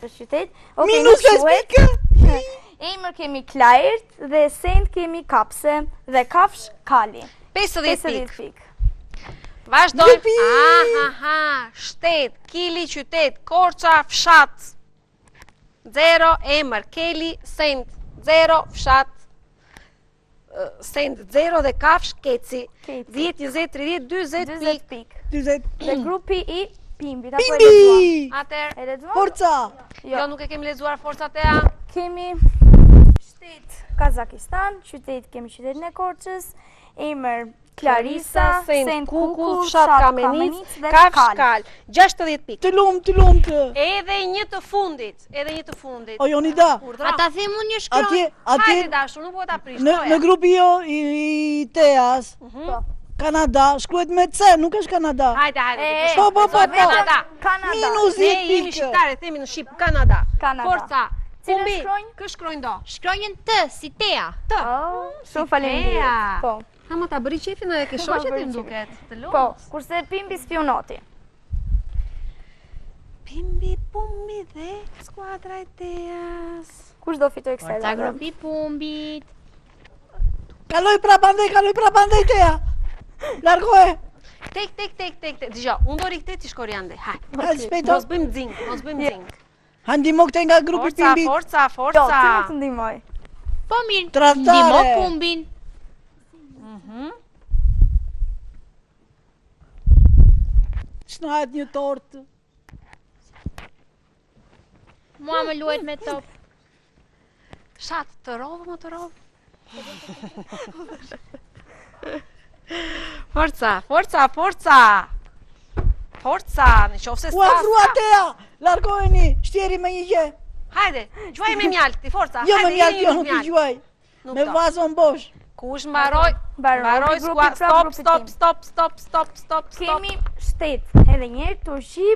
është qytet. Okay, Minus 5 pikë. Emër kemi Klajert dhe send kemi kapse dhe kafshë kali. 50 pikë. Vazhdojmë. Aha, aha, shtet, Kili, qytet, Korça, fshat. Zero, emër, Keli, send, zero, fshat. Send, zero dhe kafshë, keci. 10, 20, 30, 40 pikë. 40. Dhe grupi i Pimbit. Apo e Pimbi! Atëherë. E lexuam? Forca! Jo. jo, nuk e kemi lexuar forca Tea. Kemi shtet Kazakistan, qytet kemi qytetin e Korçës, emër Klarisa, Send Kukull, Fshat Kamenicë, Kafshë Kal. 60 pikë. Të lumtë, të lumtë. Edhe një të fundit, edhe një të fundit. O Jonida. A ta them unë një shkronjë? Atje, atje. Hajde dashur, nuk po ta prish. Në në grupi jo i, i Teas. Mhm. Po. Kanada, shkruhet me C, nuk është Kanada. Hajde, hajde. Po, po, po, po. Kanada. Kanada. Minus 10 Ne pikë. jemi shqiptarë, themi në shqip Kanada. Kanada. Forca. Cilën Pumbi, shkronjë? Kë shkronjë do? Shkronjën T, si Tea. T. Oh, shumë faleminderit. Po. Ha ma ta bëri qefin edhe ke shoqet ti më duket. Të lumtë. Po, kurse Pimbi spiunoti. Pimbi, Pumbi dhe skuadra e Teas. Kush do fitojë kësaj radhe? Forca grupi Pumbit. Kaloj prapandej, kaloj prapandej Tea. Largoje. Tek tek tek tek tek. Dëgjo, unë do rri këtej ti shko rri andej. Hajde. Hajde shpejt. Mos bëjmë xing, mos bëjmë xing. Ha ndihmo këtej nga grupi Pimbit. Forca, forca, Jo, forca. ty nuk të ndihmoj. Po mirë, Tradhtare. ndihmo Pumbin. Mhm. S'na hahet një tortë. Mua më luhet me top. Shat, të rovë, më të rovë. Forca, forca, forca. Forca, në qoftë se U afrua Tea, largojeni, shtjeri me një gjë. Hajde, gjuaj me mjaltë, ti forca. Jo me mjaltë, jo nuk i gjuaj. Me vazon bosh. Kush mbaroi? Mbaroi skua, stop, stop, stop, stop, stop, stop, stop. Kemi shtet, edhe një herë Turqi,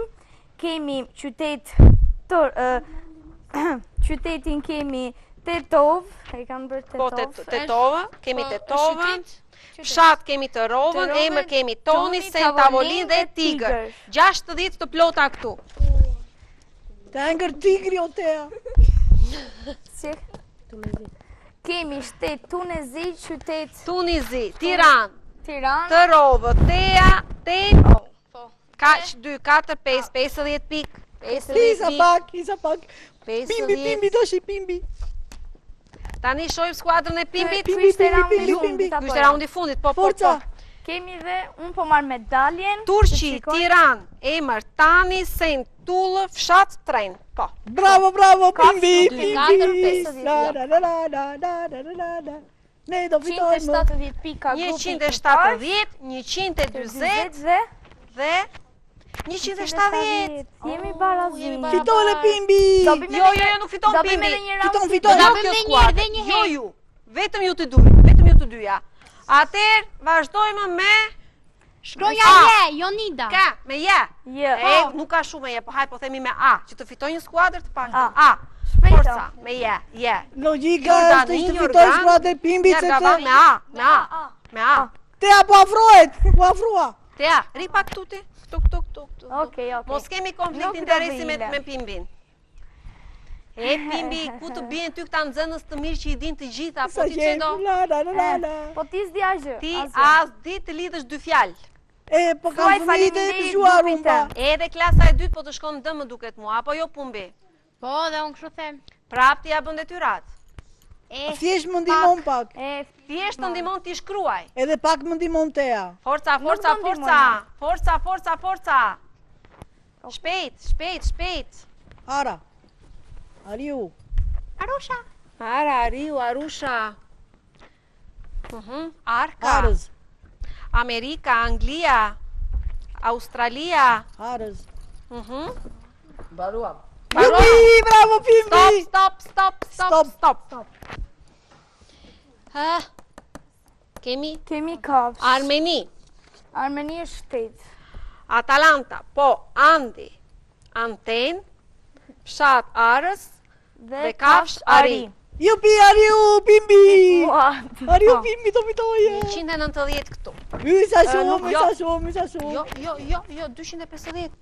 kemi qytet të qytetin kemi Tetov, e kanë bërë Po, Tetov. Po Tetovë, kemi Po, Tetovën. Fshat kemi Tërovën, emër kemi Toni, Send Tavolinë dhe Tigër. 60 të plota këtu. Të hëngër tigri o Tea. Si? Kemi shtet Tunezi, qytet Tunizi, Tiranë, Tiranë, Tërovë, Tea, Ten, po. Kaq 2 4 5 50 pikë. 50 Isa pak, isa pak. Pimbi, pimbi, tashi pimbi. Tani shohim skuadrën e Pimbit. Pimbi, pimbi, pimbi, pimbi. Ky ishte raundi i fundit, po, po, Forca. po. Kemi dhe unë po marr medaljen. Turqi, Tiranë, emër, Tani, Send, Tullë, fshat, tren. Po. Bravo, bravo, Pimbi, Pimbi. La la la la la la la la la. Ne do fitojmë. 170 pika grupi i parë. 170, 140 dhe dhe 170. Jemi barazim. Fitore Pimbi. Jo, jo, jo, nuk fiton Pimbi. Fiton, fiton. Do bëjmë një herë dhe një herë. Jo ju. Vetëm ju të dy, vetëm ju të dyja. Atëherë vazhdojmë me Shkronja J, Jonida. Ka, me J. J. E, nuk ka shumë me J, po hajde po themi me A, që të fitojë një skuadër të paktën. A. Forca, me J, J. Logjika është që të fitojë skuadra e Pimbit sepse me A, me A, me A. Tea po afrohet, u afrua. Tea, rri pak këtu ti. Këtu, këtu, këtu, këtu. Okej, okej. Mos kemi konflikt interesi me me Pimbin. E Pimbi, ku të bien ty këta nxënës të mirë që i din të gjitha, po ti ç'do? La la la la la. Po ti s'di asgjë. Ti as di të lidhësh dy fjalë. E po kam fëmijët e zgjuar unë pa. Edhe klasa e dytë po të shkon dëm më duket mua, apo jo Pumbi? Po, dhe unë kështu them. Prap ti ia bën detyrat. E, thjesht më ndihmon pak. E, thjesht të ndihmon t'i shkruaj. Edhe pak më ndihmon Tea. Forca, forca, forca. Forca, forca, forca. Shpejt, shpejt, shpejt. Ara. Ariu. Arusha. Ara, Ariu, Arusha. Mhm. Arka. Arëz. Amerika, Anglia, Australia. Arëz. Mhm. Mbaruam. Mbaruam. Jupi, bravo Pimbi. Stop, stop, stop, stop, stop. Stop. Ha. Kemi? Kemi kafshë. Armeni. Armeni është shtet. Atalanta, po, Andi, Anten, fshat Arës dhe kafshë Ari. Jupi, Ariu, Pimbi! Ariu, po. Pimbi, do fitoje! 190 këtu. Y, sa shumë, sa shumë, sa shumë. Jo, jo, jo, jo, 250.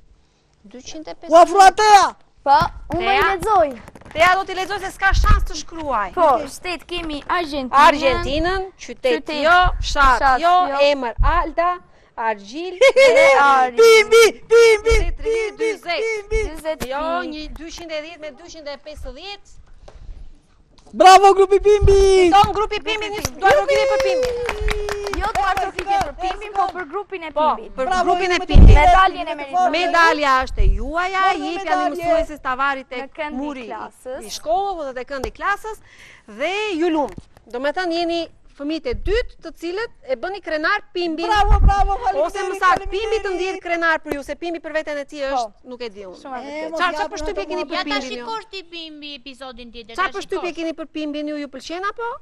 250. U afrua Tea! Po, unë do i lexoj. Tea do t'i lexoj se s'ka shans të shkruaj. Po, shtet kemi Argjentinën. Argjentinën, qytet jo, fshat jo, jo, emër Alda, Argjil dhe Ari. Pimbi, pimbi, pimbi, pimbi. Jo, një 210 me 250. Bravo grupi Pimbi! Fiton grupi Pimbi, një duartrokitje për Pimbi. Jo duartrokitje për Pimbin, po për grupin e po, Pimbit. Po, për grupin e Pimbit. Medaljen e merituar. Medalja është e juaja, jepjani mësueses ta vari tek muri i shkollës dhe te këndi i klasës dhe ju lumtë. Domethënë jeni fëmijët e dytë të cilët e bëni krenar Pimbin. Bravo, bravo, faleminderit. Ose më saktë Pimbi të ndihet krenar për ju, se Pimbi për veten e tij po. është, nuk e di unë. Shumë e vërtetë. Çfarë çfarë përshtypje keni për Pimbin? Ja ta shikosh ti Pimbi episodin tjetër. Çfarë përshtypje keni për Pimbin ju, ju pëlqen apo?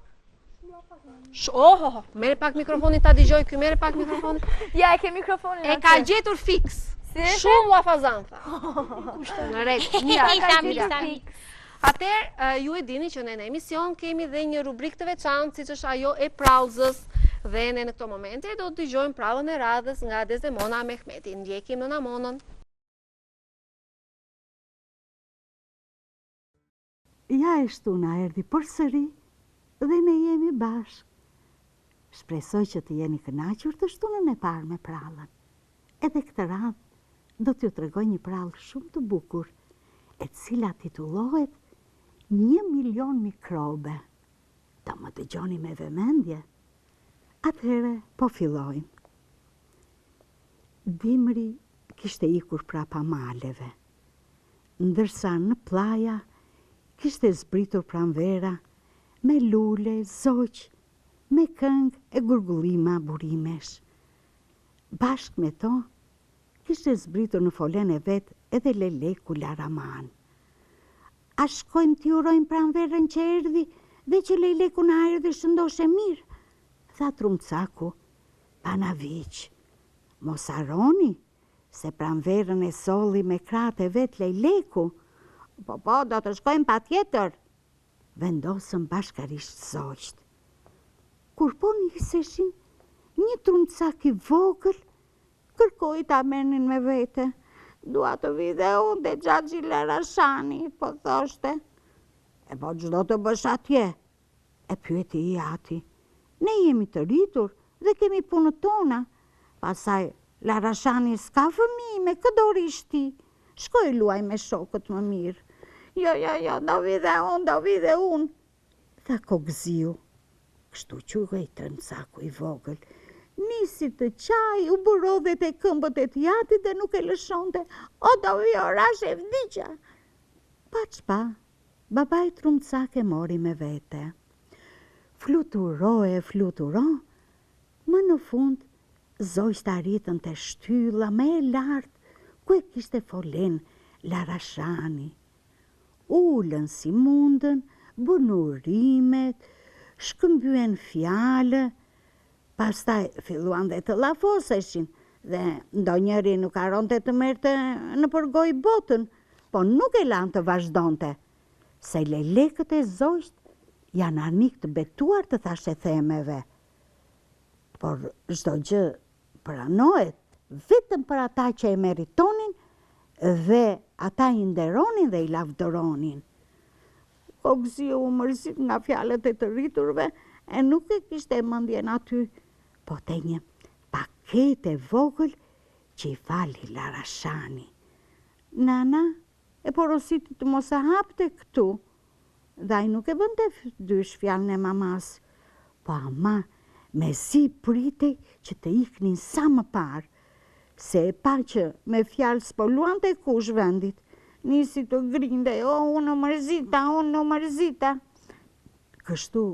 Sh, oh, oh, oh, merre pak mikrofonin ta dëgjoj ky, merre pak mikrofonin. Ja, e ke mikrofonin. E ka gjetur fiks. Shumë llafazan tha. Në rregull. Ja, ka gjetur fiks. Atëherë, ju e dini që ne në emision kemi dhe një rubrikë të veçantë, siç është ajo e prallëzës. Dhe ne në këto momente do të dëgjojmë prallën e radhës nga Desdemona Mehmeti. Ndjekim Nëna Monën. Ja e shtuna erdhi përsëri dhe ne jemi bashkë. Shpresoj që të jeni kënaqur të shtunën e parë me prallën. Edhe këtë radhë do t'ju tregoj një prallë shumë të bukur, e cila titullohet Një milion mikrobe. Do më dëgjoni me vëmendje? Atëherë po fillojmë. Dimri kishte ikur prapa maleve, ndërsa në pllaja kishte zbritur pranvera me lule, zogj, me këngë e gurgullima burimesh. Bashkë me to, kishte zbritur në folenë e vet edhe lejleku laraman. A shkojmë t'i urojmë pranverën që erdhi dhe që lejleku na erdhi shëndoshë e mirë? tha trumcaku panaviq. Mos harroni se pranverën e solli me krahët e vet lejleku. Po, po, do të shkojmë patjetër! vendosën bashkarisht zogjtë. Kur po niseshin, një trumcak i vogël kërkoi ta merrnin me vete. Dua të vij dhe unë te xhaxhi Larashani, po thoshte. E po ç'do të bësh atje? e pyeti i ati. Ne jemi të rritur dhe kemi punët tona. Pastaj, Larashani s'ka fëmijë, me kë do rrish ti? Shko e luaj me shokët më mirë. Jo, jo, jo, do vij dhe unë, do vij dhe unë, tha Kokëziu. Kështu quhej trumcaku i vogël. Nisi të qajë, u bë rodhe te këmbët e të jatit dhe nuk e lëshonte. O, do vij, o rashë e vdiqa! Pa ç'pa, babai trumcak e mori me vete. Fluturo e fluturo, më në fund Zogjtë arritën te shtylla më e lartë ku e kishte folenë Larashani. U ulën si mundën, bënë urimet, shkëmbyen fjalë, pastaj filluan dhe të llafoseshin dhe ndonjëri nuk harronte të merrte nëpër gojë botën, po nuk e lanë të vazhdonte, se lejlekët e zogjtë janë armiq të betuar të thashethemeve. Por çdo gjë pranohet vetëm për ata që e meritonin dhe ata i nderonin dhe i lavdëronin. Kokëziu u mërzit nga fjalët e të rriturve e nuk e kishte mendjen aty, po te një paketë e vogël që i fali Larashani. Nana e porositi të mos e hapte këtu dhe ai nuk e bënte dysh fjalën e mamasë, po ama mezi pritej që të iknin sa më parë, se e pa që me fjalë s'po luante kush vendit, nisi të grindej, o unë u mërzita, unë u mërzita. Kështu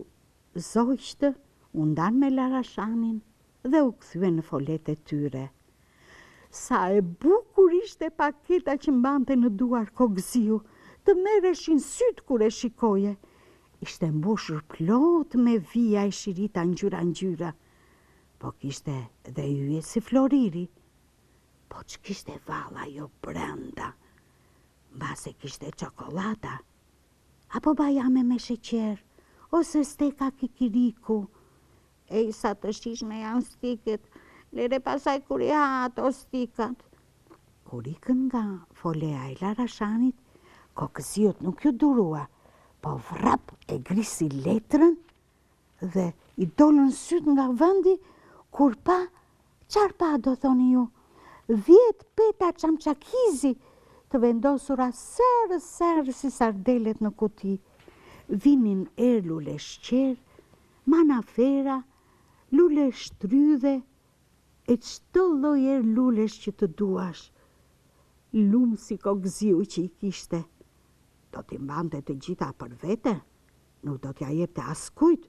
zogjtë u ndanë me Larashanin dhe u kthyen në foletë e tyre. Sa e bukur ishte paketa që mbante në duar Kokëziu, të merreshin sytë kur e shikoje. Ishte mbushur plot me vija e shirita ngjyra ngjyra. Po kishte dhe yje si floriri. Po ç'kishte vallë ajo brenda? Mbase kishte çokollata, apo bajame me sheqer, ose steka kikiriku, Ej sa të shijshme janë stiket, lere pastaj kur i ha ato stikat. Kur ikën nga folea e Larashanit, Kokëziut nuk iu durua, po vrap e grisi letrën dhe i dolën sytë nga vendi kur pa, çfarë pa do thoni ju, 10 peta çamçakizi të vendosura sërë sërë si sardelet në kuti. Vinin erë luleshqerë, Manaferra, luleshtrydhe e çdo lloj erë lulesh që të duash. Lum si Kokëziu që i kishte. Do t'i mbante të gjitha për vete, nuk do t'ia jepte askujt,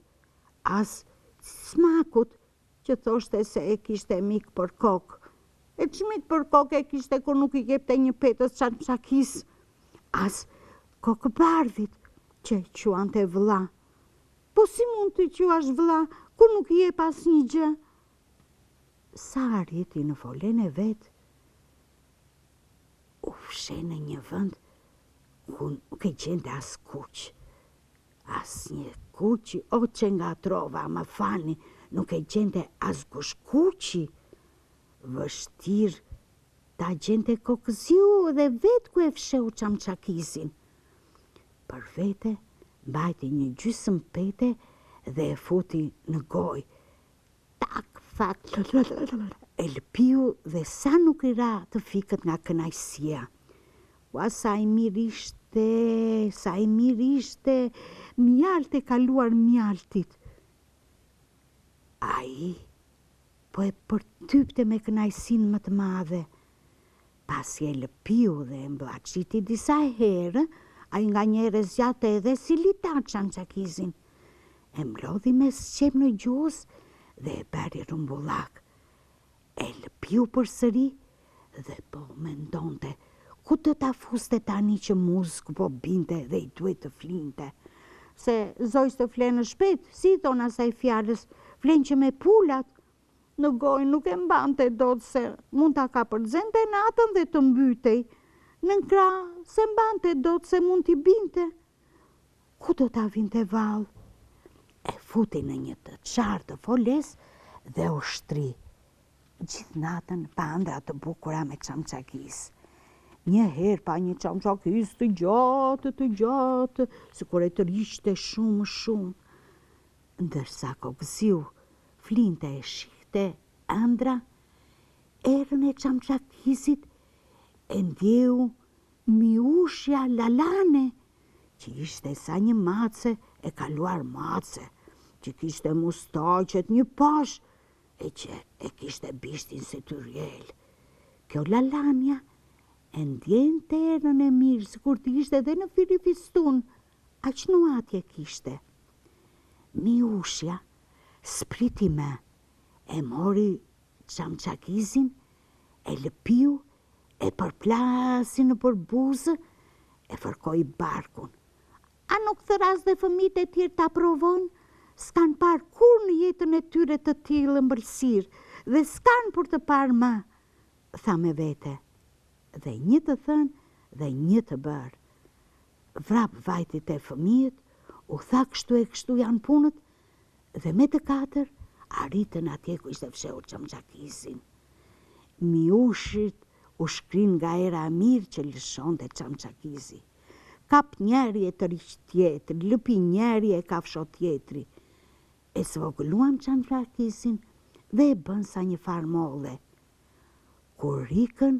as Cicmakut që thoshte se e kishte mik për kokë. E ç'mik për kokë e kishte kur nuk i jepte një petëz çamçakiz, as Kokëbardhit që e quante vëlla. Po si mund të quash vëlla kur nuk i jep asnjë gjë? Sa arriti në folenë e vet, u fsheh në një vend ku nuk e gjente askush. Asnjë kuqi, o ç'e ngatërrova, më falni, nuk e gjente as Gushkuqi. Vështirë ta gjente Kokëziu dhe vetë ku e fshehu çamçakizin. Për vete mbajti një gjysëm pete dhe e futi në gojë. Tak, tha, e lëpiu dhe sa nuk i ra të fikët nga kënaqësia. Ua sa i mirë ishte, sa i mirë ishte, mjaltë e kaluar mjaltit. Ai po e përtypte me kënaqësinë më të madhe. Pasi e lëpiu dhe e mbllaçiti disa herë, ai nganjëherë e zgjatte edhe si litar çamçakizin. E mblodhi me sqep në gjuhës dhe e bëri rrumbullak. E lëpiu përsëri dhe po mendonte ku do ta fuste tani që muzgu po binte dhe i duhej të flinte. Se zogjtë flenë shpejt, si i thonë asaj fjalës, flenë që me pulat, Në gojë nuk e mbante dot se mund ta kapërcente natën dhe të mbytej. Nën krah s'e mbante dot se mund t'i binte. Ku do ta vinte vallë? E futi në një të çarë të folesë dhe u shtri. Gjithë natën pa ëndrra të bukura me çamçakiz. Një herë pa një çamçakiz të gjatë, të gjatë, sikur e tërhiqte shumë shumë. Ndërsa Kokëziu flinte e shihte ëndrra, erën e çamçakizit e ndjeu miushja lalane, që ishte sa një mace e kaluar mace, që kishte mustaqet një pash e që e kishte bishtin si tyrjel. Kjo lalanja e ndjente erën e mirë sikur të ishte dhe në firifistun, Aq nuhatje kishte. Miushja s'priti më, e mori çamçakizin, e lëpiu, e përplasi nëpër buzë, e fërkoi barkun. A nuk thërras dhe fëmijët e tjerë ta provojnë? S'kanë parë kurrë në jetën e tyre të tillë ëmbëlsirë dhe s'kanë për të parë më, tha me vete. Dhe një të thënë dhe një të bërë. Vrap vajti te fëmijët, u tha kështu e kështu janë punët dhe me të katër arritën atje ku ishte fshehur çamçakizin. Miushit u shkrinë nga era e mirë që lëshonte çamçakizi. Kap njëri e tërhiq tjetri, lëpi njëri e kafsho tjetri. E zvogëluan çamçakizin dhe e bënë sa një farë molle. Kur ikën,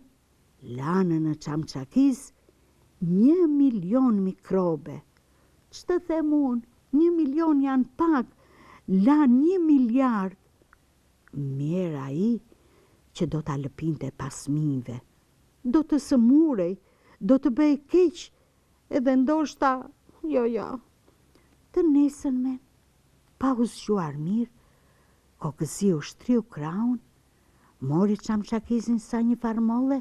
lanë në çamçakiz 1 milion mikrobe. Ç'të them unë, 1 milion janë pak, lanë 1 miliard. Mjerë ai që do ta lëpinte pas minjve. Do të sëmurej, do të bëhej keq edhe ndoshta, jo, jo. Të nesërmen, pa u zgjuar mirë, kokëziu shtriu krahun, mori çamçakizin sa një farë molle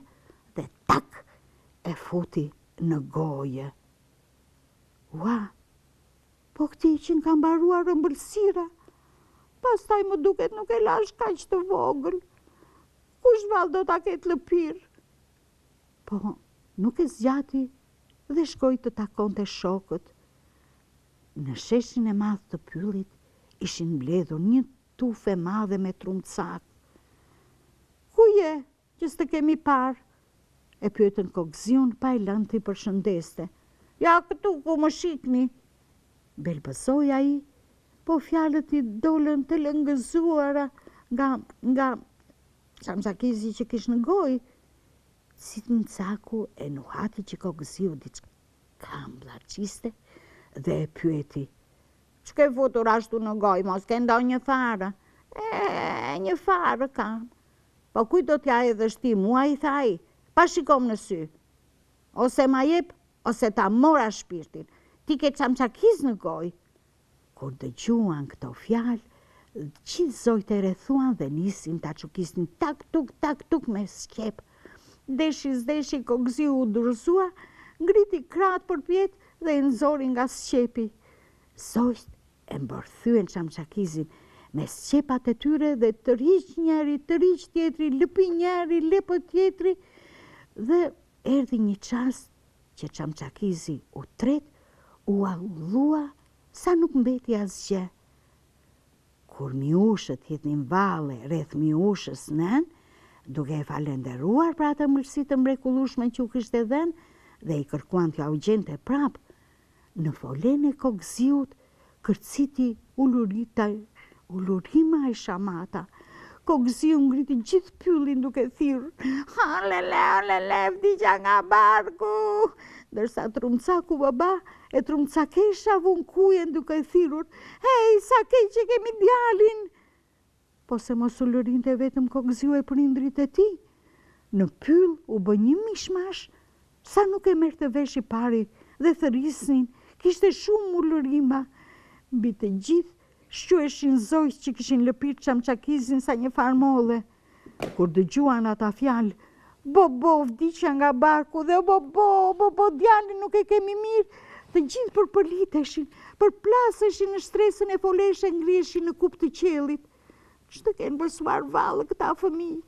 dhe tak e futi në gojë. Ua, po këtij i qenka mbaruar ëmbëlsira, pastaj më duket nuk e lashë kaq të vogël. Kush vallë do ta ketë lëpirë? Po nuk e zgjati dhe shkoi të takonte shokët. Në sheshin e madh të pyllit ishin mbledhur një tufë e madhe me trumcakë. Ku je, që s'të kemi parë? E pyetën kokëziun pa e lënë t'i përshëndeste. Ja këtu ku më shikni! Belbëzoi ai, po fjalët i dolën të lëngëzuara nga nga çamçakizi që kish në gojë. Çimçaku e nuhati që kokëziu diçka mbllaçiste dhe e pyeti, Ç'ke futur ashtu në gojë, mos ke ndonjë farë? E, një farë kam. Po kujt do t'ia hedhësh ti, mua i tha ai, pa shikomë në sy. Ose ma jep, ose ta mora shpirtin. Ti ke çamçakiz në gojë. Kur dëgjuan këto fjalë, gjithë zogjtë e rrethuan dhe nisin ta çukisnin tak tuk tak tuk me sqep. Deshi s'deshi kokëziu u dorëzua, ngriti krahët përpjetë dhe e nxori nga sqepi. Zogjtë e mbërthyen çamçakizin me sqepat e tyre dhe tërhiq njëri, tërhiq tjetri, lëpi njëri, lëpi tjetri dhe erdhi një çast që çamçakizi u tret, u avullua sa nuk mbeti asgjë. Kur miushët hidhnin valle rreth miushës nënë, duke e falenderuar për atë ëmbëlsi të mrekullueshme që u kishte dhënë dhe i kërkuan t'jua gjente prapë, në folenë e kokëziut kërciti ulurita, ulurima e shamata. Kokëziu ngriti gjithë pyllin duke thirrur, Olele, olele, vdiqa nga barku! Ndërsa trumcaku baba e trumcakesha vunë kujen duke thirrur, Hej, sa keq e kemi djalin! Po se mos ulërinte vetëm kokëziu e prindërit e tij. Në pyll u bë një mishmash, sa nuk e merrte vesh i pari dhe thërrisnin, kishte shumë ulërima. Mbi të gjithë shquheshin zogjtë që kishin lëpirë çamçakizin sa një farë molle. Kur dëgjuan ata fjalë, Bo bo, vdiqa nga barku dhe bo bo, bo bo, djalin nuk e kemi mirë, të gjithë përpëliteshin, përplaseshin në shtresën e folesë e ngriheshin në kupë të qiellit. Ç'të kenë pësuar vallë këta fëmijë?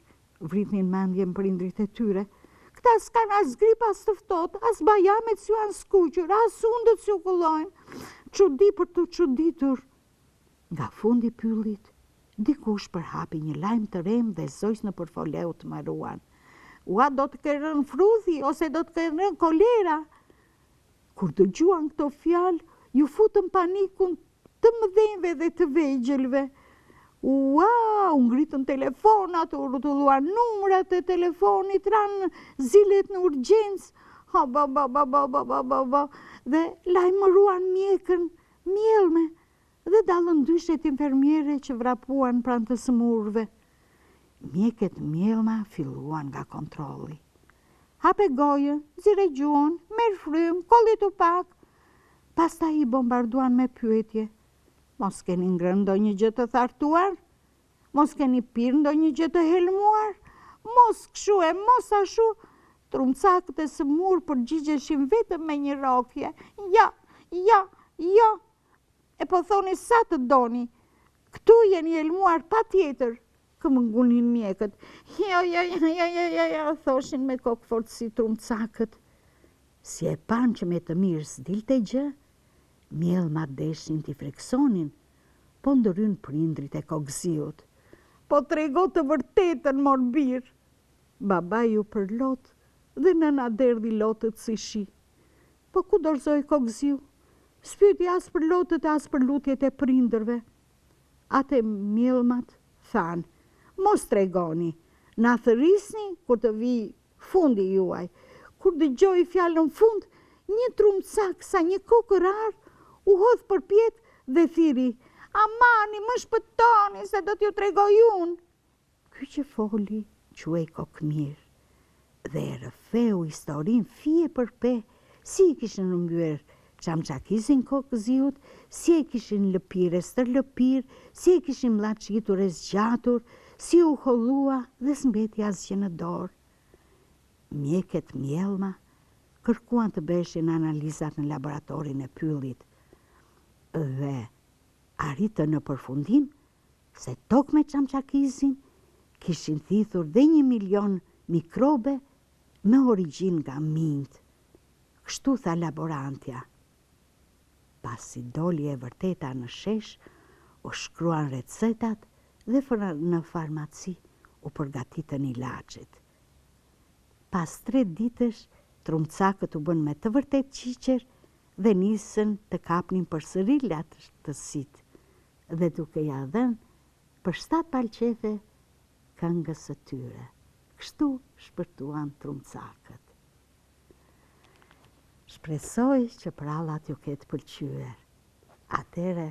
Vritnin mendjen prindërit e tyre. Këta s'kanë as grip as të ftohtë, as bajamet s'u janë skuqur, as hundët s'u kullojnë. Çudi për t'u çuditur. Nga fundi i pyllit, dikush përhapi një lajm të rremë dhe zogjtë nëpër fole u tmerruan. Ua do të ketë rënë fruthi ose do të ketë rënë kolera! Kur dëgjuan këto fjalë, iu futën panikun të mëdhenjve dhe të vegjëlve. Ua, u ngritën telefonat, u rrotulluan numrat e telefonit, ranë zilet në urgjencë, ha ba ba ba ba ba ba ba ba, dhe lajmëruan mjekën mjellme dhe dallëndyshet infermiere që vrapuan pranë të sëmurëve. Mjeket mjellma filluan nga kontrolli. Hape gojën, nxirre gjuhën, merr frymë, kollitu pak. Pastaj i bombarduan me pyetje. Mos keni ngrënë ndonjë gjë të thartuar? Mos keni pirë ndonjë gjë të helmuar? Mos kshu e mos ashu? Trumcakët e sëmurë përgjigjeshin vetëm me një rrokje. Jo, jo, jo. E po thoni sa të doni. Këtu jeni helmuar patjetër, këmbëngulnin mjekët. Jo, jo, jo, jo, jo, jo, jo, thoshin me kokëfortësi trumcakët. Si e panë që me të mirë s'dilte gjë, mjellmat deshin t'i frikësonin, po ndërhynë prindërit e kokëziut. Po trego të vërtetën, mor bir! Babai u përlot dhe nëna derdhi lotët si shi. Po ku dorëzohej Kokëziu? S'pyeti as për lotët e as për lutjet e prindërve. Atë mjellmat thanë, Mos tregoni, na thërrisni kur të vijë fundi juaj. Kur dëgjoi fjalën fund, një trumcak sa një kokërr arrë u hodh përpjetë dhe thirri, Amani, më shpëtoni se do t'ju tregoj unë! Ky që foli quhej Kokëmirë dhe e rrëfeu historinë fije për pe si i kishin rrëmbyer çamçakizin Kokëziut, si e kishin lëpirë e stërlëpirë, si e kishin mllaçitur e zgjatur, si u hollua dhe s'mbeti asgjë në dorë. Mjeket mjellma kërkuan të bëheshin analizat në laboratorin e pyllit dhe arritën në përfundim se tok me çamçakizin kishin thithur dhe një milion mikrobe me origjinë nga minjtë. Kështu tha laborantja. Pasi doli e vërteta në shesh, u shkruan recetat dhe në farmaci u përgatitën ilaçet. Pas tre ditësh, trumcakët u bënë me të vërtetë qiqër dhe nisën të kapnin përsëri latësitë dhe duke ia dhënë për shtatë palë qefe këngës së tyre. Kështu shpëtuan trumcakët. Shpresoj që pralla t'ju ketë pëlqyer. Atëherë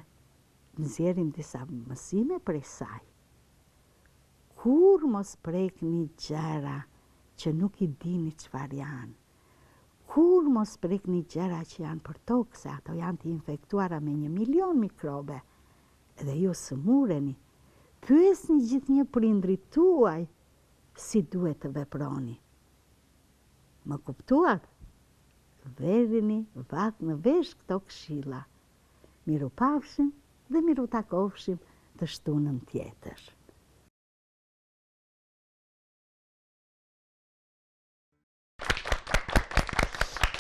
nxjerrim disa mësime prej saj. Kurrë mos prekni gjëra që nuk i dini çfarë janë. Kurrë mos prekni gjëra që janë përtokë se ato janë të infektuara me një milion mikrobe dhe ju sëmureni. Pyesni gjithnjë prindërit tuaj si duhet të veproni. Më kuptuat? Vërini vath në vesh këto këshilla. Mirupafshim dhe mirutakofshim të shtunën tjetër.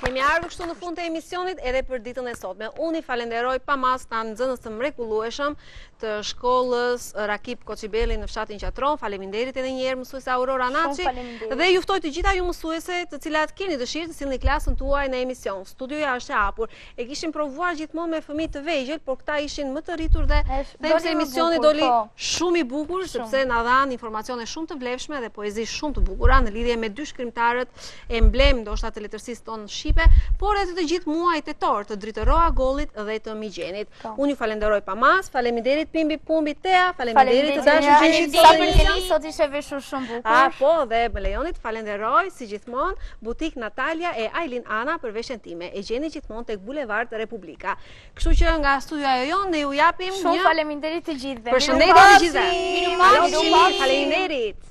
Kemi ardhur kështu në fund të emisionit edhe për ditën e sotme. Unë i falenderoj pa masë këta nxënës të mrekullueshëm të shkollës Rakip Koçibelli në fshatin Qatron. Faleminderit edhe një herë mësuese Aurora Naçi. Dhe ju ftoj të gjitha ju mësuese të cilat keni dëshirë të sillni klasën tuaj në emision. Studioja është e hapur. E kishim provuar gjithmonë me fëmijë të vegjël, por këta ishin më të rritur dhe them se emisioni doli po. shumë i bukur sepse na dhanë informacione shumë të vlefshme dhe poezi shumë të bukura në lidhje me dy shkrimtarët emblemë ndoshta të letërsisë tonë shqipe, por edhe të gjithë muajit tetor të Dritëro Agollit dhe të Migjenit. Po. Unë ju falenderoj pa masë, faleminderit Pimbi Pumbi Tea, faleminderit të dashur që ishit sot. Sa për dijeni sot ishe veshur shumë bukur. A po, dhe më lejoni të falenderoj si gjithmonë butik Natalia e Ajlin Ana për veshjen time. E gjeni gjithmonë tek Bulevard Republika. Kështu që nga studioja jonë ne ju japim një Shumë faleminderit të gjithëve. Përshëndetje të gjithëve. Mirupafshim. Faleminderit.